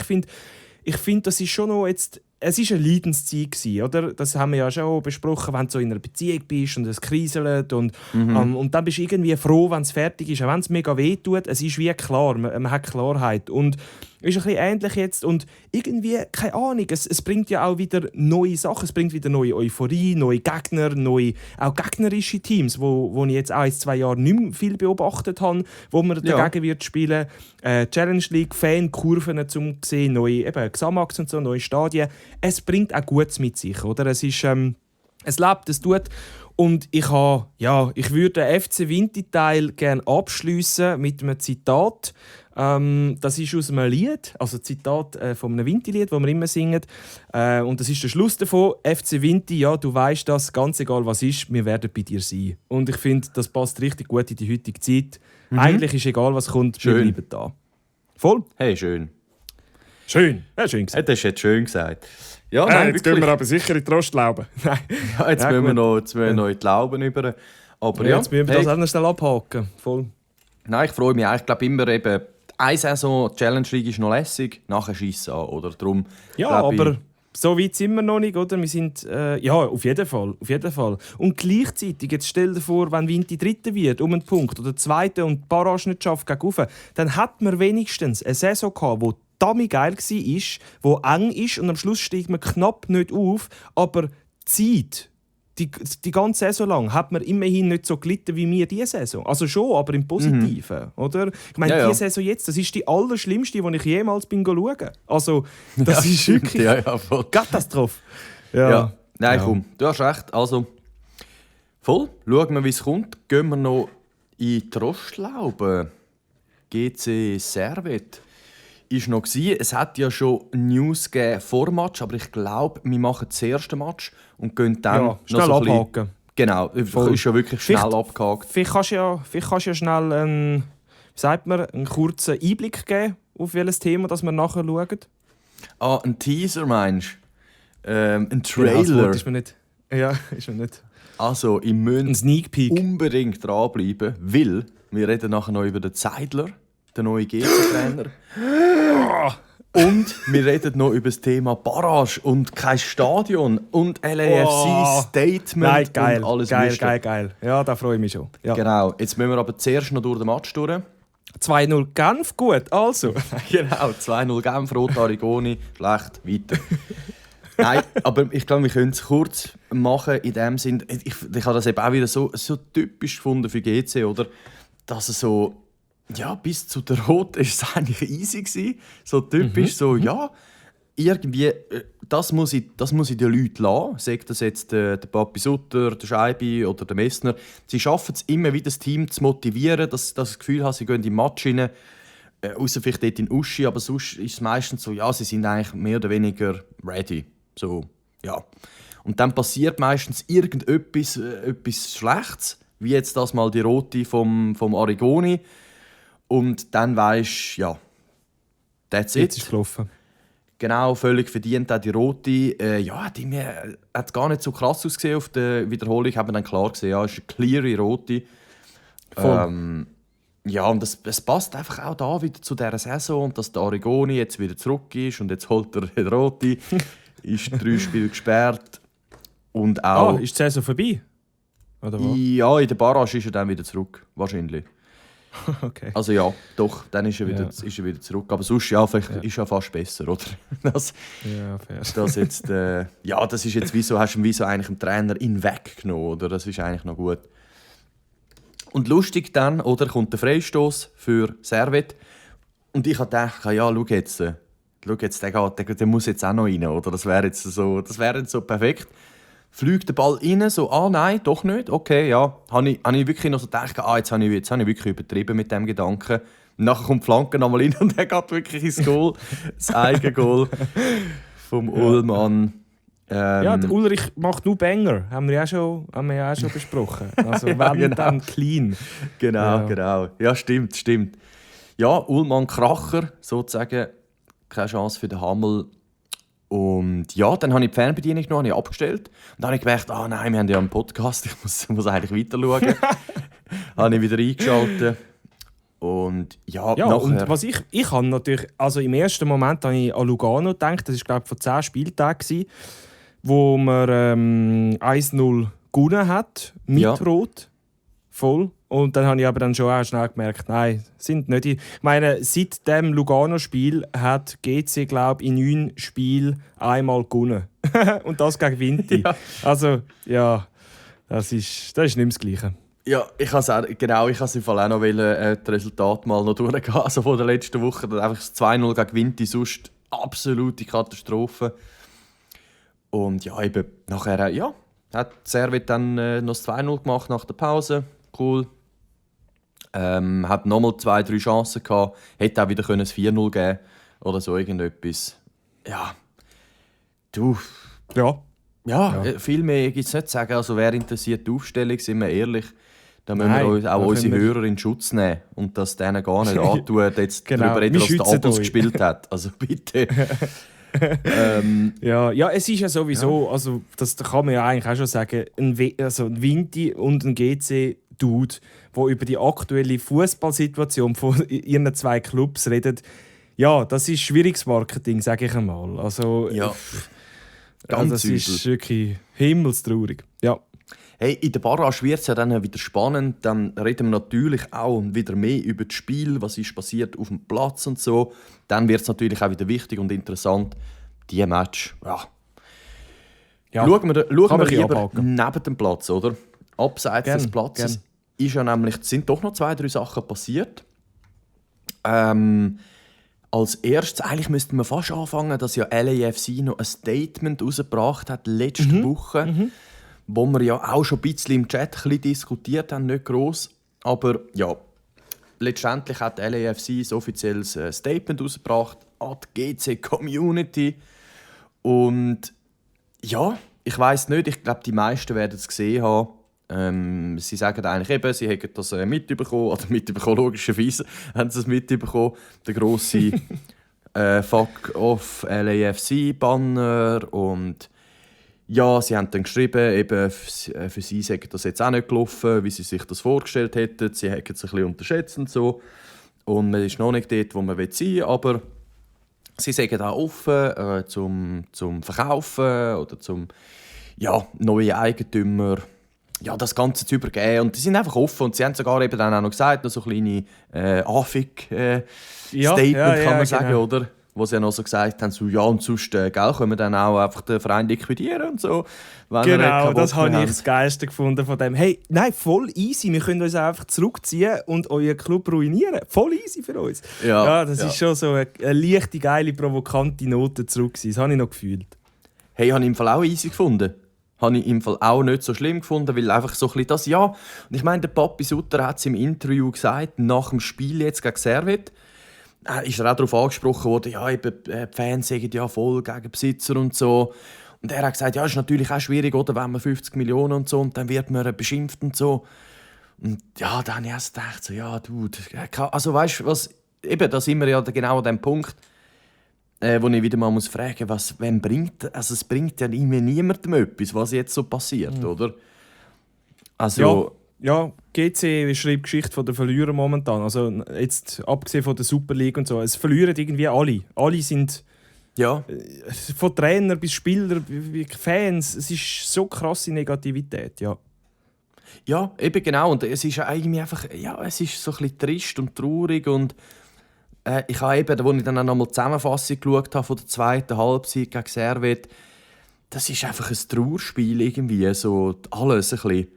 Ich finde, das ist schon noch jetzt... Es war eine Leidenszeit gewesen, oder? Das haben wir ja schon besprochen, wenn du so in einer Beziehung bist und es kriselt und dann bist du irgendwie froh, wenn es fertig ist, auch wenn es mega weh tut. Es ist wie klar, man hat Klarheit. Und es ist ein bisschen ähnlich jetzt und irgendwie, keine Ahnung, es bringt ja auch wieder neue Sachen, es bringt wieder neue Euphorie, neue Gegner, auch gegnerische Teams, wo ich jetzt auch in 2 Jahren nicht mehr viel beobachtet habe, wo man dagegen wird spielen. Challenge League, Fankurven zum sehen, neue Xamax und so, neue Stadien. Es bringt auch Gutes mit sich, oder? Es ist, es lebt, es tut. Und ich würde den FC Vinti-Teil gerne abschliessen mit einem Zitat. Das ist aus einem Lied, also ein Zitat von einem Vinti-Lied, das wir immer singen. Und das ist der Schluss davon. FC Vinti, ja, du weißt das, ganz egal was ist, wir werden bei dir sein. Und ich finde, das passt richtig gut in die heutige Zeit. Eigentlich ist egal, was kommt, wir bleiben da. Voll? Hey, schön. Schön. Ja, schön gesagt. Das hast du jetzt schön gesagt. Ja, nein, jetzt gehen wir aber sicher in die Rostlauben. Ja, jetzt müssen wir noch in die Lauben über. Aber jetzt müssen wir das auch noch schnell abhaken. Voll. Nein, ich freue mich auch. Ich glaube immer eben, eine Saison Challenge League ist noch lässig, nachher schiessen an, oder? Darum, aber so weit sind wir noch nicht, oder? Wir sind, auf jeden Fall. Und gleichzeitig, jetzt stell dir vor, wenn Vinti Dritter wird, um einen Punkt, oder Zweiter und die Barrage nicht schafft gegen rauf, dann hat man wenigstens eine Saison gehabt, die dummy geil war, die eng ist und am Schluss steigt man knapp nicht auf, aber die Zeit die ganze Saison lang hat man immerhin nicht so gelitten wie wir diese Saison. Also schon, aber im Positiven, oder? Ich meine, Ja. diese Saison jetzt, das ist die allerschlimmste, die ich jemals bin schauen. Also, das ist stimmt. wirklich Ja, voll. Katastrophe. Ja. Nein, Ja. komm, du hast recht. Also, voll. Schauen wir, wie es kommt. Gehen wir noch in die Rostlaube. GC Servet ist noch gewesen. Es hat ja schon News gegeben vor dem Match, aber ich glaube, wir machen das erste Match und gehen dann Ja, noch schnell so ein bisschen- abhaken. Genau, ist ja wirklich schnell Vielleicht- abgehakt. Vielleicht kannst du ja schnell wie sagt man, einen kurzen Einblick geben, auf welches Thema das wir nachher schauen. Ah, ein Teaser meinst du? Ein Ja, das Trailer. Wort ist mir nicht. Ja, ist mir nicht. Also, ich müsst Ein Sneak Peek. unbedingt dranbleiben, weil wir reden nachher noch über den Zeidler, den neuen GC-Trainer. Und wir reden noch über das Thema Barrage und kein Stadion und LAFC-Statement Nein, geil, und alles geil, Wüste. geil. Ja, da freue ich mich schon. Ja. Genau, jetzt müssen wir aber zuerst noch durch den Match durch. 2-0 Genf, gut, also. Genau, 2-0 Genf, Rot Arigoni, schlecht, weiter. Nein, aber ich glaube, wir können es kurz machen in dem Sinn. Ich habe das eben auch wieder so typisch gefunden für GC, oder? Dass es so, ja, bis zu der Rot ist es eigentlich easy gewesen. So typisch, so, ja, irgendwie, das muss ich den Leuten lassen. Sagt das jetzt der Papi Sutter, der Scheibi oder der Messner. Sie schaffen es immer wieder, das Team zu motivieren, dass sie das Gefühl haben, sie gehen in den Match rein. Außer vielleicht dort in Uschi, aber sonst ist es meistens so, ja, sie sind eigentlich mehr oder weniger ready. So, ja. Und dann passiert meistens irgendetwas etwas Schlechtes, wie jetzt das mal die Rote vom Arigoni. Und dann weisst du, ja, that's Jetzt it. ist gelaufen. Genau, völlig verdient auch die Rote. Ja, die hat gar nicht so krass ausgesehen auf der Wiederholung. Haben wir dann klar gesehen, ja, es ist eine cleare Rote. Voll. Ja, und es passt einfach auch da wieder zu dieser Saison und dass der Arigoni jetzt wieder zurück ist und jetzt holt er den Rote. Ist 3 Spiele gesperrt. Und auch... Ist die Saison vorbei? Oder was? Ja, in der Barrage ist er dann wieder zurück, wahrscheinlich. Okay. Also ja, doch, dann ist er wieder zurück. Aber sonst ja, vielleicht ist er fast besser, oder? Das Ja, fair. jetzt, ja, das ist jetzt wie so, hast du wie so eigentlich dem Trainer ihn weggenommen, oder? Das ist eigentlich noch gut. Und lustig dann, oder, kommt der Freistoß für Servet. Und ich habe gedacht, ja, schau jetzt, der muss jetzt auch noch rein, oder? Das wäre jetzt so perfekt. Fliegt der Ball rein, so, nein, doch nicht, okay, ja. Habe ich wirklich noch so gedacht, jetzt habe ich wirklich übertrieben mit dem Gedanken. Und nachher kommt die Flanke nochmal rein und er geht wirklich ins Goal. Das Eigengoal vom Ullmann. Ja, der Ulrich macht nur Banger. Haben wir ja schon besprochen. Also Ja, wenn genau. dann clean. Genau. Ja, stimmt. Ja, Ullmann Kracher, sozusagen. Keine Chance für den Hammel. Und ja, dann habe ich die Fernbedienung noch abgestellt. Und dann habe ich gemerkt, nein, wir haben ja einen Podcast, ich muss eigentlich weiter schauen. Habe ich wieder eingeschaltet. Und ja, Ja, nachher... und was ich habe natürlich, also im ersten Moment habe ich an Lugano gedacht, das war glaube ich vor 10 Spieltagen, wo man 1-0 gewonnen hat, mit Ja. Rot, voll. Und dann habe ich aber dann schon auch schnell gemerkt, nein, sind nicht. Ich meine, seit dem Lugano-Spiel hat GC, glaube ich, in 9 Spielen einmal gewonnen. Und das gegen Vinti. Ja. Also, ja, das ist nicht mehr das Gleiche. Ja, ich habe im Fall auch noch das Resultat mal noch durchgehen. Also von der letzten Woche, dann einfach das 2-0 gegen Vinti, sonst absolute Katastrophe. Und ja, eben nachher hat Servet dann noch das 2-0 gemacht nach der Pause. Cool. Hat nochmal 2-3 Chancen gehabt. Hätte auch wieder das 4-0 geben oder so irgendetwas. Ja. Du. Ja. Viel mehr gibt es nicht zu sagen. Also, wer interessiert die Aufstellung, sind wir ehrlich. Da müssen Nein, wir uns auch da unsere können wir- Hörer in Schutz nehmen und das denen gar nicht antun, jetzt Genau, darüber reden, wir dass der schützen Abus euch. gespielt hat. Also bitte. Ja, es ist ja sowieso, also das kann man ja eigentlich auch schon sagen, ein Vinti und ein GC-Dude, der über die aktuelle Fußballsituation von ihren 2 Clubs redet. Ja, das ist schwieriges Marketing, sage ich einmal. Also, Ja. das ist wirklich himmelstraurig. Ja. Hey, in der Barrage wird es ja dann wieder spannend. Dann reden wir natürlich auch wieder mehr über das Spiel, was ist passiert auf dem Platz und so. Dann wird es natürlich auch wieder wichtig und interessant, die Match. Ja. Schauen wir man lieber abhaken. neben dem Platz, oder? Abseits des Platzes gern. ist ja nämlich, sind doch noch 2-3 Sachen passiert. Als erstes, eigentlich müssten wir fast anfangen, dass ja LAFC noch ein Statement rausgebracht hat letzte Woche, wo wir ja auch schon ein bisschen im Chat ein bisschen diskutiert haben, nicht gross. Aber ja, letztendlich hat LAFC ein offizielles Statement rausgebracht an die GC Community. Und ja, ich weiss nicht, ich glaube, die meisten werden es gesehen haben. Sie sagen eigentlich eben, sie hätten das mitbekommen, oder mitbekommen, logischerweise haben sie es mitbekommen, der grosse Fuck off LAFC-Banner. Und ja, sie haben dann geschrieben, eben, für sie sei das jetzt auch nicht gelaufen, wie sie sich das vorgestellt hätten. Sie hätten es ein bisschen unterschätzt und so. Und man ist noch nicht dort, wo man sein will, aber sie sagen auch offen zum Verkaufen oder zum neue Eigentümer das Ganze zu übergeben. Und die sind einfach offen und sie haben sogar eben dann auch noch gesagt, noch so kleine AFIC-Statement kann man sagen, oder? Wo sie ja noch so gesagt haben, so, ja und sonst können wir dann auch einfach den Verein liquidieren und so. Genau, das habe ich das Geilste gefunden von dem. Hey, nein, voll easy, wir können uns einfach zurückziehen und euren Club ruinieren. Voll easy für uns. Ja, das ist schon so eine leichte, geile, provokante Note zurück. Das habe ich noch gefühlt. Hey, habe ich im Fall auch easy gefunden. Habe ich im Fall auch nicht so schlimm gefunden, weil einfach so ein bisschen das, ja. Und ich meine, der Papi Sutter hat es im Interview gesagt, nach dem Spiel jetzt gegen Servette, ist er auch darauf angesprochen worden, ja, eben, die Fans sagen ja voll gegen Besitzer und so. Und er hat gesagt, ja, es ist natürlich auch schwierig, oder, wenn man 50 Millionen und so, und dann wird man beschimpft und so. Und ja, dann habe ich erst gedacht, so, ja, Dude, also weißt du, was, eben, da sind wir ja genau an dem Punkt, wo ich wieder mal fragen muss, wem bringt, also es bringt ja niemandem etwas, was jetzt so passiert, oder? Also... Ja, GC schreibt Geschichte von den Verlierern momentan. Also jetzt abgesehen von der Super League und so. Es verlieren irgendwie alle. Alle sind von Trainer bis Spieler, Fans. Es ist so krasse Negativität, ja. Ja, eben genau. Und es ist irgendwie einfach, ja, es ist so ein bisschen trist und traurig. Und ich habe eben, als ich dann auch nochmal die Zusammenfassung geschaut habe von der zweiten Halbzeit gegen Servette, das ist einfach ein Trauerspiel irgendwie, so alles ein bisschen.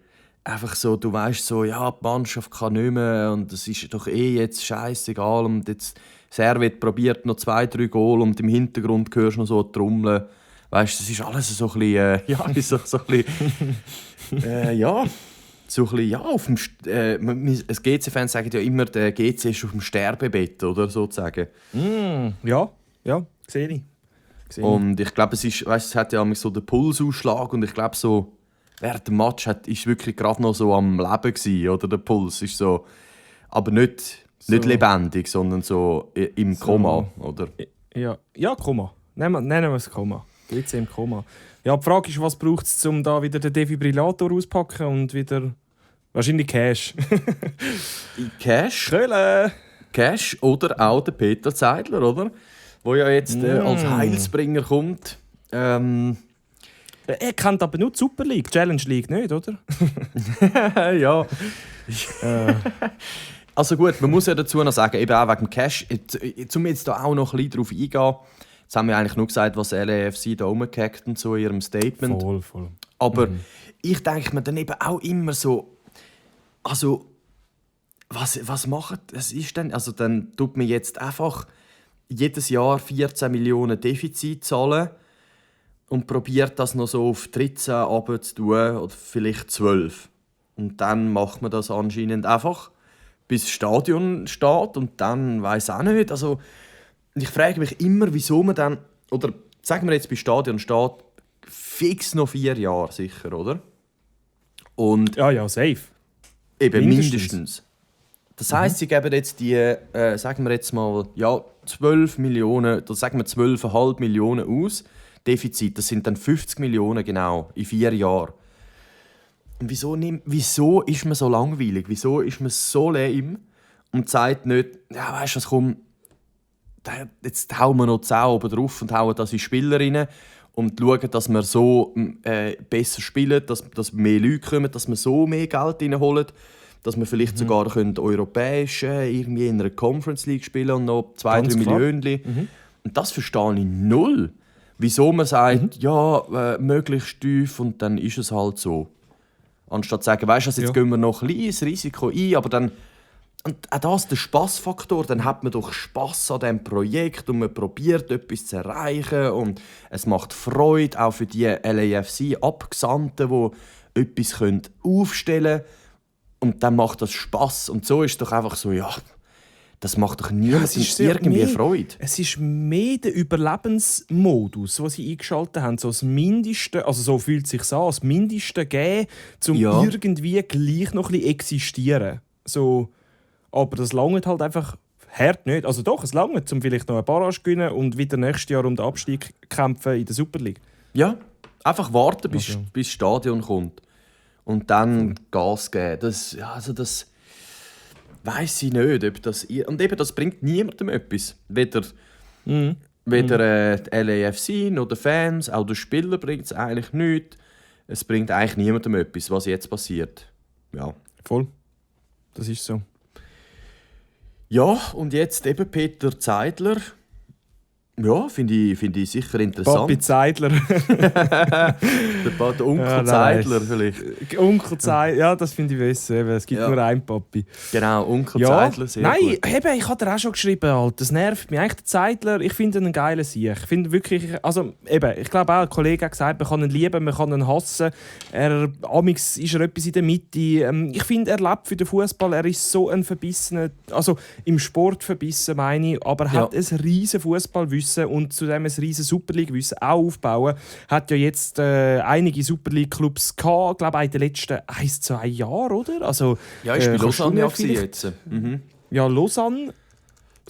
Einfach so, du weißt so, ja, die Mannschaft kann nicht mehr und es ist doch jetzt scheißegal. Und jetzt Servette probiert noch 2-3 Goal und im Hintergrund hörst du noch so Trommeln. Weißt du, das ist alles so ein bisschen, so ein bisschen, so ein bisschen, auf dem GC-Fans sagen ja immer, der GC ist auf dem Sterbebett, oder sozusagen. Ja, sehe ich. Und ich glaube, es hat ja so den Pulsausschlag und ich glaube so, während dem Match ist wirklich gerade noch so am Leben gewesen, oder der Puls ist so, aber nicht lebendig, sondern so im Koma, oder? Ja, Koma. Nennen wir es Koma. GC im Koma. Ja, die Frage ist, was braucht es, um da wieder den Defibrillator auszupacken und wieder wahrscheinlich Cash. Cash? Kölle. Cash oder auch der Peter Zeidler, oder? Wo ja jetzt als Heilsbringer kommt. Er kennt aber nur die Super League, Challenge League nicht, oder? Ja. Also gut, man muss ja dazu noch sagen, eben auch wegen dem Cash, um jetzt da auch noch ein bisschen drauf eingehen, jetzt haben wir eigentlich nur gesagt, was LAFC da rumgehackt und so in ihrem Statement. Voll. Aber ich denke mir dann eben auch immer so, also, was macht es ist denn? Also dann tut man jetzt einfach jedes Jahr 14 Millionen Defizit zahlen und probiert das noch so auf 13 runter zu tun, oder vielleicht 12. Und dann macht man das anscheinend einfach, bis das Stadion steht und dann weiss auch nicht. Also, ich frage mich immer, wieso man dann, oder sagen wir jetzt, bis das Stadion steht, fix noch 4 Jahre sicher, oder? Und ja, safe. Eben mindestens. Das heisst, sie geben jetzt die, sagen wir jetzt mal, 12 Millionen, oder sagen wir 12,5 Millionen aus. Defizit, das sind dann 50 Millionen genau, in 4 Jahren. Und wieso ist man so langweilig? Wieso ist man so lame und sagt nicht, ja, weißt du was, komm, jetzt hauen wir noch 10 oben drauf und hauen das in Spieler rein und schauen, dass wir so besser spielen, dass mehr Leute kommen, dass wir so mehr Geld reinholen, dass wir vielleicht sogar europäisch irgendwie in einer Conference League spielen und noch 2-3 Millionen. Und das verstehe ich null. wieso man sagt, möglichst tief und dann ist es halt so. Anstatt zu sagen, weißt du, jetzt gehen wir noch ein bisschen ins Risiko ein, aber dann, und auch das, der Spassfaktor, dann hat man doch Spass an diesem Projekt und man probiert etwas zu erreichen und es macht Freude, auch für die LAFC-Abgesandten, die etwas aufstellen können und dann macht das Spass. Und so ist es doch einfach so, ja, das macht doch niemandem irgendwie Freude. Es ist mehr der Überlebensmodus, den sie eingeschaltet haben. So das Mindeste, also so fühlt es sich an, das Mindeste geben, um irgendwie gleich noch ein bisschen existieren. So, aber das langt halt einfach hart nicht. Also doch, es langt, um vielleicht noch eine Barrage zu gewinnen und wieder nächstes Jahr um den Abstieg kämpfen in der Super League. Ja, einfach warten, bis das Stadion kommt. Und dann Gas geben. Das weiss ich nicht, ob das... Und eben, das bringt niemandem etwas. Weder LAFC noch die Fans, auch den Spieler bringt es eigentlich nichts. Es bringt eigentlich niemandem etwas, was jetzt passiert. Ja. Voll. Das ist so. Ja, und jetzt eben Peter Zeidler. Ja, finde ich sicher interessant. Papi Zeidler. der Onkel Zeidler vielleicht. Onkel Zeidler, ja, das finde ich besser. Es gibt nur einen Papi. Genau, Onkel Zeidler, sehr gut. Nein, ich habe dir auch schon geschrieben, Alter. Das nervt mich. Eigentlich der Zeidler, ich finde ihn einen geilen Sieg. Ich finde wirklich, also eben, ich glaube auch, ein Kollege hat gesagt, man kann ihn lieben, man kann ihn hassen. Amix ist er etwas in der Mitte. Ich finde, er lebt für den Fußball. Er ist so ein verbissener, also im Sport verbissen, meine ich, aber er hat ein riesen Fußballwissen und zudem ein riesen Super League-Wissen auch aufbauen. Hat ja jetzt einige Super League-Clubs gehabt, glaube ich, in den letzten 1-2 Jahren, oder? Also, ja, ist bei Lausanne ja jetzt. Ja, Lausanne,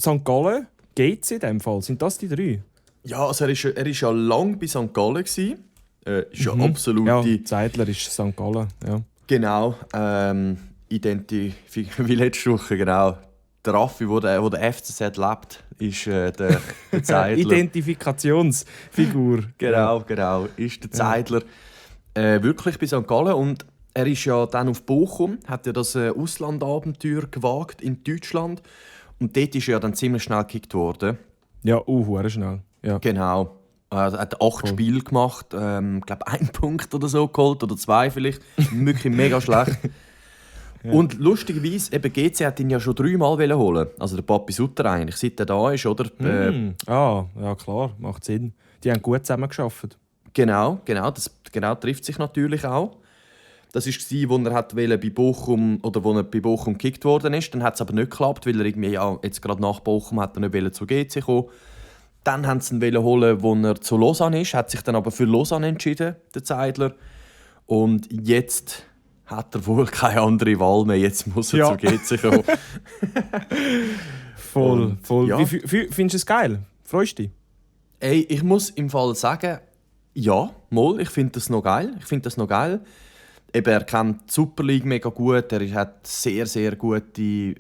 St. Gallen, GC in dem Fall. Sind das die 3? Ja, also er ist ja lange bei St. Gallen gewesen. Ist ja absolut... Ja, Zeidler ist St. Gallen, ja. Genau, wie letzte Woche, genau. Der Raffi, wo der FCZ lebt, ist der Zeidler. Identifikationsfigur. Genau, ist der Zeidler wirklich bei St. Gallen. Und er ist ja dann auf Bochum, hat ja das Auslandabenteuer gewagt in Deutschland. Und dort ist er ja dann ziemlich schnell gekickt worden. Ja, schnell. Ja. Genau. Er hat 8 Spiele gemacht, ich glaube 1 Punkt oder so geholt, oder 2 vielleicht. Wirklich mega schlecht. Ja. Und lustigerweise, eben GC hat ihn ja schon 3 Mal holen. Also der Papi Sutter eigentlich, seit er da ist, oder? Ja klar, macht Sinn. Die haben gut zusammengearbeitet. Genau, das trifft sich natürlich auch. Das war, wo er bei Bochum oder wo er bei Bochum gekickt worden ist. Dann hat es aber nicht geklappt, weil er irgendwie jetzt gerade nach Bochum hat er nicht zu GC kommen. Dann haben sie ihn holen, wo er zu Lausanne ist, hat sich dann aber für Lausanne entschieden, der Zeidler. Und jetzt hat er wohl keine andere Wahl mehr. Jetzt muss er zu GC kommen. Voll. Ja. Wie findest du es geil? Freust du dich? Ey, ich muss im Fall sagen, ja, ich finde das noch geil. Eben, er kennt die Super League mega gut. Er hat sehr, sehr gute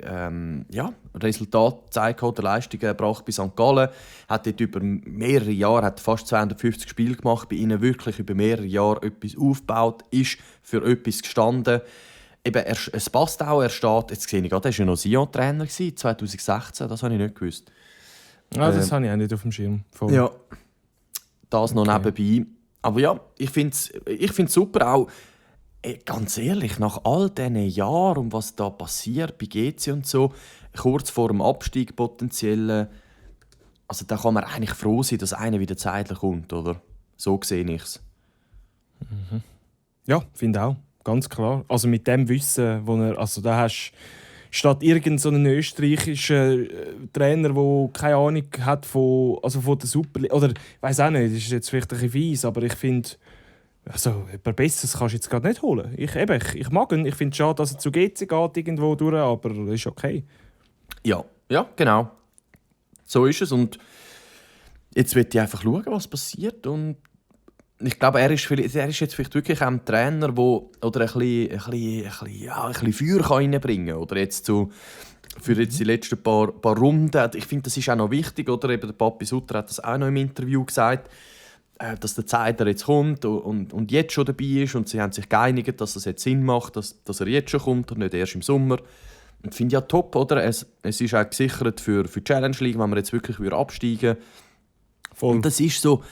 Resultate gezeigt oder Leistungen erbracht bei St. Gallen. Hat dort über mehrere Jahre, hat fast 250 Spiele gemacht, bei ihnen wirklich über mehrere Jahre etwas aufgebaut, ist für etwas gestanden. Eben, es passt auch, er steht, jetzt sehe ich gerade, er war ja noch Sion-Trainer 2016, das habe ich nicht gewusst. Das habe ich auch nicht auf dem Schirm. Voll. Ja, das noch nebenbei. Aber ja, ich finde es super auch. Ganz ehrlich, nach all diesen Jahren und was da passiert bei GC und so, kurz vor dem Abstieg potenziell, also da kann man eigentlich froh sein, dass einer wieder zeitlich kommt, oder? So sehe ich es. Ja, finde auch, ganz klar. Also mit dem Wissen, wo er, also da hast statt irgend so einen österreichischen Trainer, der keine Ahnung hat von der Super League, oder ich weiß auch nicht, das ist jetzt vielleicht ein bisschen fies, aber ich finde, also, etwas Besseres kannst du jetzt gerade nicht holen. Ich mag ihn. Ich finde es schade, dass er zu GC geht irgendwo durch, aber das ist okay. Ja, genau. So ist es. Und jetzt will ich einfach schauen, was passiert. Und ich glaube, er ist jetzt vielleicht wirklich ein Trainer, der ein bisschen Feuer reinbringen kann. Oder jetzt so für jetzt die letzten paar Runden. Ich finde, das ist auch noch wichtig. Oder eben der Papi Sutter hat das auch noch im Interview gesagt, dass der Zeidler jetzt kommt und jetzt schon dabei ist und sie haben sich geeinigt, dass es jetzt Sinn macht, dass er jetzt schon kommt und nicht erst im Sommer. Und finde ja top, oder? Es ist auch gesichert für die Challenge League, wenn wir jetzt wirklich absteigen. Voll. Und das ist so,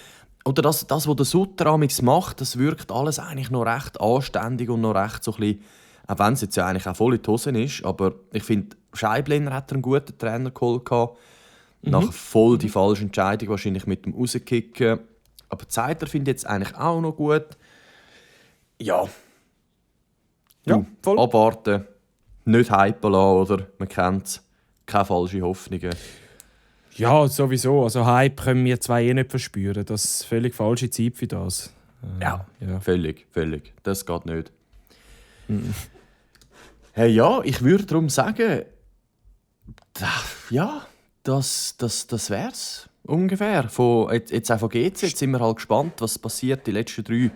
oder das was der Sutter amigs macht, das wirkt alles eigentlich noch recht anständig und noch recht so ein bisschen, auch wenn es jetzt ja eigentlich auch voll in die Hosen ist, aber ich finde, Scheiblener hat einen guten Trainer geholt. Nachher voll die falsche Entscheidung wahrscheinlich mit dem Rauskicken. Aber Zeitler finde ich jetzt eigentlich auch noch gut. Ja. Ja, voll. Abwarten. Nicht hypen lassen, oder? Man kennt es. Keine falschen Hoffnungen. Ja, sowieso. Also Hype können wir zwei nicht verspüren. Das ist völlig falsche Zeit für das. Ja, ja. völlig. Das geht nicht. Hey, ja, ich würde darum sagen, ja, das wär's ungefähr. Jetzt auch von GC. Jetzt sind wir halt gespannt, was passiert. Die letzten 3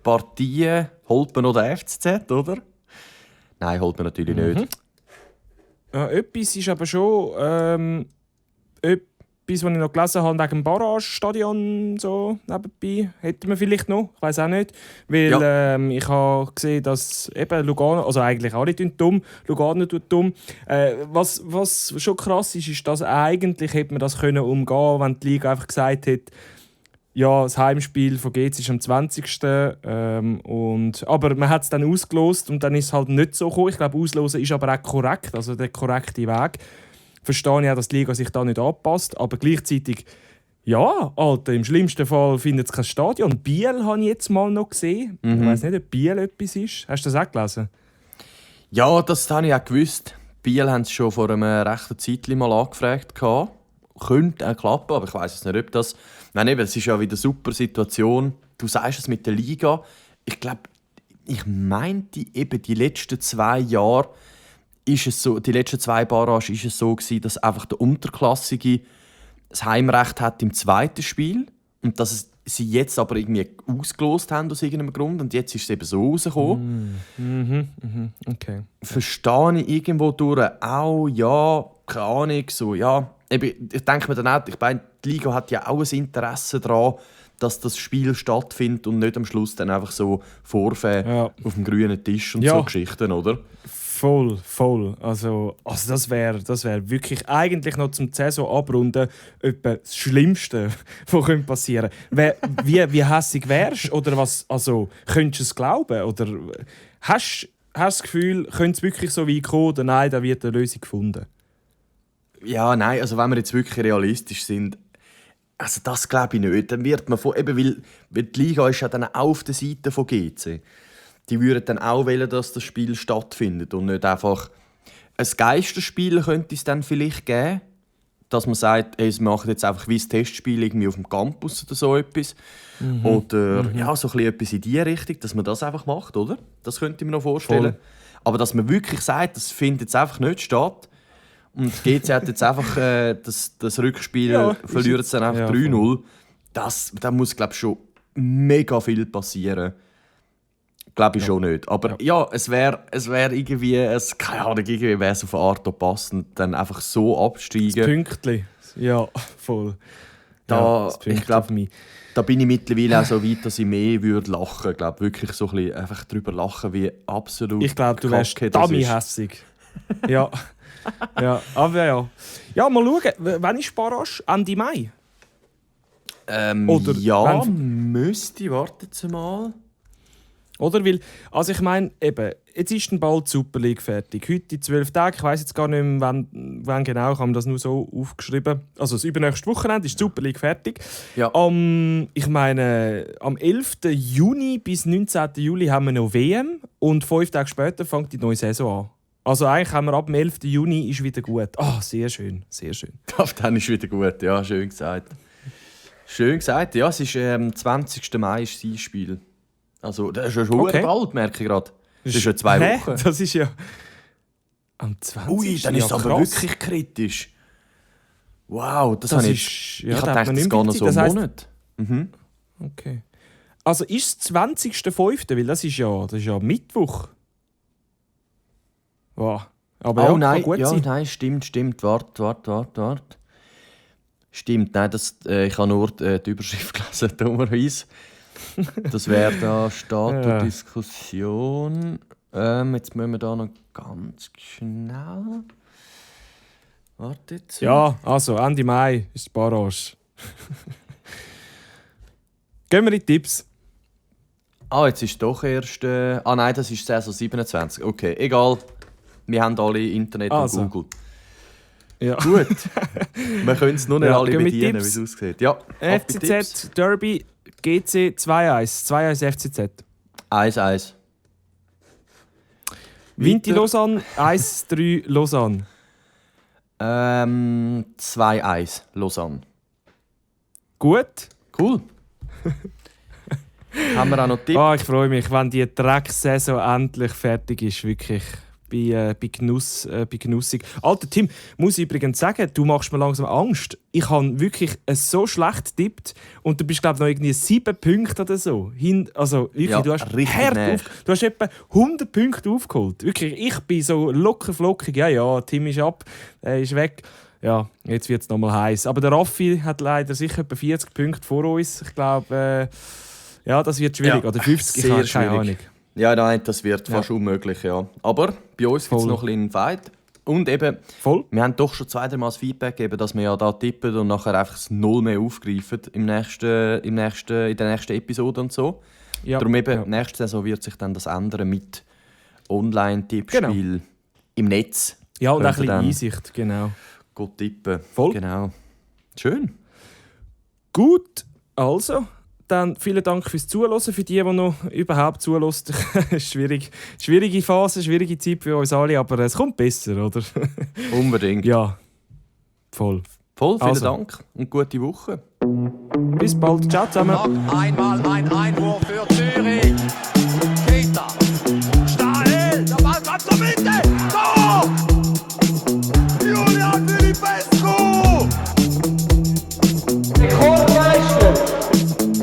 Partien holt man noch den FCZ, oder? Nein, holt man natürlich nicht. Ja, etwas ist aber schon etwas, was ich noch gelesen habe, wegen dem Barragestadion so nebenbei. Hätten wir vielleicht noch, ich weiß auch nicht. Weil ich habe gesehen, dass eben Lugano, also eigentlich alle tun dumm, Lugano tut dumm. Was schon krass ist, ist, dass eigentlich hätte man das können umgehen, wenn die Liga einfach gesagt hätte, ja, das Heimspiel von GC ist am 20. Aber man hat es dann ausgelost und dann ist es halt nicht so gekommen. Ich glaube, auslosen ist aber auch korrekt, also der korrekte Weg. Verstehe ich auch, dass die Liga sich da nicht anpasst, aber gleichzeitig, ja, Alter, im schlimmsten Fall findet es kein Stadion. Biel habe ich jetzt mal noch gesehen. Ich weiß nicht, ob Biel etwas ist. Hast du das auch gelesen? Ja, das habe ich auch gewusst. Biel haben es schon vor einem rechten Zeitchen mal angefragt. Könnte auch klappen, aber ich weiß es nicht, ob das... Nein, eben, es ist ja wieder eine super Situation. Du sagst es mit der Liga. Ich glaube, ich meinte eben die letzten 2 Jahre, ist es so, die letzten 2 Barragen ist es so gewesen, dass einfach der Unterklassige das Heimrecht hat im zweiten Spiel und dass sie jetzt aber irgendwie ausgelost haben aus irgendeinem Grund und jetzt ist es eben so rausgekommen. Okay. Verstehe ich irgendwo durch auch, ja, keine Ahnung, so, ja. Ich denke mir dann auch, ich meine, die Liga hat ja auch ein Interesse daran, dass das Spiel stattfindet und nicht am Schluss dann einfach so Vorfälle auf dem grünen Tisch und so Geschichten, oder? Voll. Also das wär wirklich eigentlich noch zum Saison abrunden etwa das Schlimmste, was passieren könnte. Wie hässig wärst du? Oder was? Also, könntest du es glauben? Oder hast du das Gefühl, könnte es wirklich so weit kommen oder nein, da wird eine Lösung gefunden? Ja, nein, also wenn wir jetzt wirklich realistisch sind, also das glaube ich nicht. Dann wird man weil die Liga ist ja dann auch auf der Seite von GC. Die würden dann auch wollen, dass das Spiel stattfindet und nicht einfach ein Geisterspiel könnte es dann vielleicht geben, dass man sagt, hey, wir machen jetzt einfach wie ein Testspiel irgendwie auf dem Campus oder so etwas. Oder ja, so etwas in die Richtung, dass man das einfach macht, oder? Das könnte ich mir noch vorstellen. Voll. Aber dass man wirklich sagt, das findet jetzt einfach nicht statt und GC hat jetzt einfach das Rückspiel, verliert es dann einfach 3-0. Da muss, glaube ich, schon mega viel passieren. Glaube ich schon nicht. Aber ja, es wäre irgendwie, keine Ahnung, irgendwie wäre es auf eine Art passend, dann einfach so absteigen. Das Pünktchen. Ja, voll. Ich glaube, da bin ich mittlerweile auch so weit, dass ich mehr würde lachen. Ich glaube wirklich so ein bisschen einfach drüber lachen, wie absolut. Ich glaube, du wärst dummy-hässig. Ja. Aber ja. Ja, mal schauen. Wann ist Barrage? Ende Mai? Oder ja, müsste. Wartet Sie mal. Oder? Weil, also ich meine, eben, jetzt ist dann bald die Super League fertig. Heute in 12 Tagen, ich weiss jetzt gar nicht mehr, wann genau, ich habe das nur so aufgeschrieben. Also das übernächste Wochenende ist die Super League fertig. Ja. Ich meine, am 11. Juni bis 19. Juli haben wir noch WM und 5 Tage später fängt die neue Saison an. Also eigentlich haben wir ab dem 11. Juni ist wieder gut. Sehr schön, sehr schön. Ab dann ist wieder gut, ja, schön gesagt. Schön gesagt, ja, es ist am 20. Mai ist das Spiel. Also, das ist ja schon bald, merke ich gerade. Das ist ja 2 Wochen. Das ist ja am 20. Ui, dann ist es aber wirklich kritisch. Wow, das habe ich... Ja, ich habe gedacht, das geht noch so einen Monat. Okay. Also ist es 20.05., weil das ist ja Mittwoch. Wow. Aber nein, kann gut sein. Nein, stimmt. Warte. Stimmt, nein, ich habe nur die Überschrift gelesen, dummerweise. Das wäre da Statudiskussion. Jetzt müssen wir da noch ganz schnell. Warte jetzt. Ja, also Ende Mai ist die Barrage. Gehen wir in die Tipps. Jetzt ist doch erst... nein, das ist Saison 27. Okay, egal. Wir haben alle Internet und Google. Ja. Gut. Wir können es nur nicht alle bedienen, wie Tipps. es aussieht. Ja, FCZ Derby GC 2-1. 2-1 FCZ. 1-1. Vinti Lausanne 1-3 Lausanne. 2-1 Lausanne. Gut. Cool. Haben wir auch noch Tipps? Ich freue mich, wenn die Drecksaison endlich fertig ist. Wirklich. Bei genussig. Alter Tim, muss ich übrigens sagen, du machst mir langsam Angst. Ich habe wirklich so schlecht getippt und du bist, glaube ich, noch irgendwie 7 Punkte oder so. Also wirklich, Ja, du hast richtig du hast etwa 100 Punkte aufgeholt. Wirklich, ich bin so locker flockig. Ja, Tim ist ab, er ist weg. Ja, jetzt wird es nochmal heiß. Aber der Raffi hat leider sicher etwa 40 Punkte vor uns. Ich glaube, das wird schwierig. Ja, oder 50, ich habe keine Ahnung. Ja, nein, das wird fast unmöglich, ja. Aber bei uns gibt es noch ein bisschen Fight. Und eben, wir haben doch schon 2-3 Mal das Feedback gegeben, dass wir ja da tippen und nachher einfach das Null mehr aufgreifen in der nächsten Episode und so. Ja. Darum eben, nächste Saison wird sich dann das ändern mit Online-Tippspiel im Netz. Ja, und auch ein bisschen Einsicht, genau. Gut tippen. Voll. Genau. Schön. Gut, also... Dann vielen Dank fürs Zuhören, für die noch überhaupt zuhören. Schwierige Phase, schwierige Zeit für uns alle, aber es kommt besser, oder? Unbedingt. Ja, voll. Vielen Dank und gute Woche. Bis bald, ciao zusammen. Noch einmal ein Einwurf für Zürich. Peter. Stahl. Der Ball kommt zur Mitte. Tor! Julian Filipescu. Rekordmeister.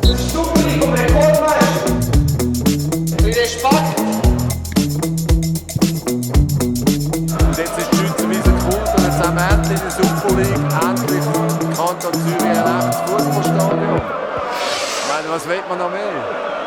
Das Publikum Rekordmeister. Für den Spack. Und jetzt ist die Schweizer Wiese geholt und jetzt haben wir endlich in der Super League endlich Kanton Zürich ein echtes Fußballstadion. Ich meine, was will man noch mehr?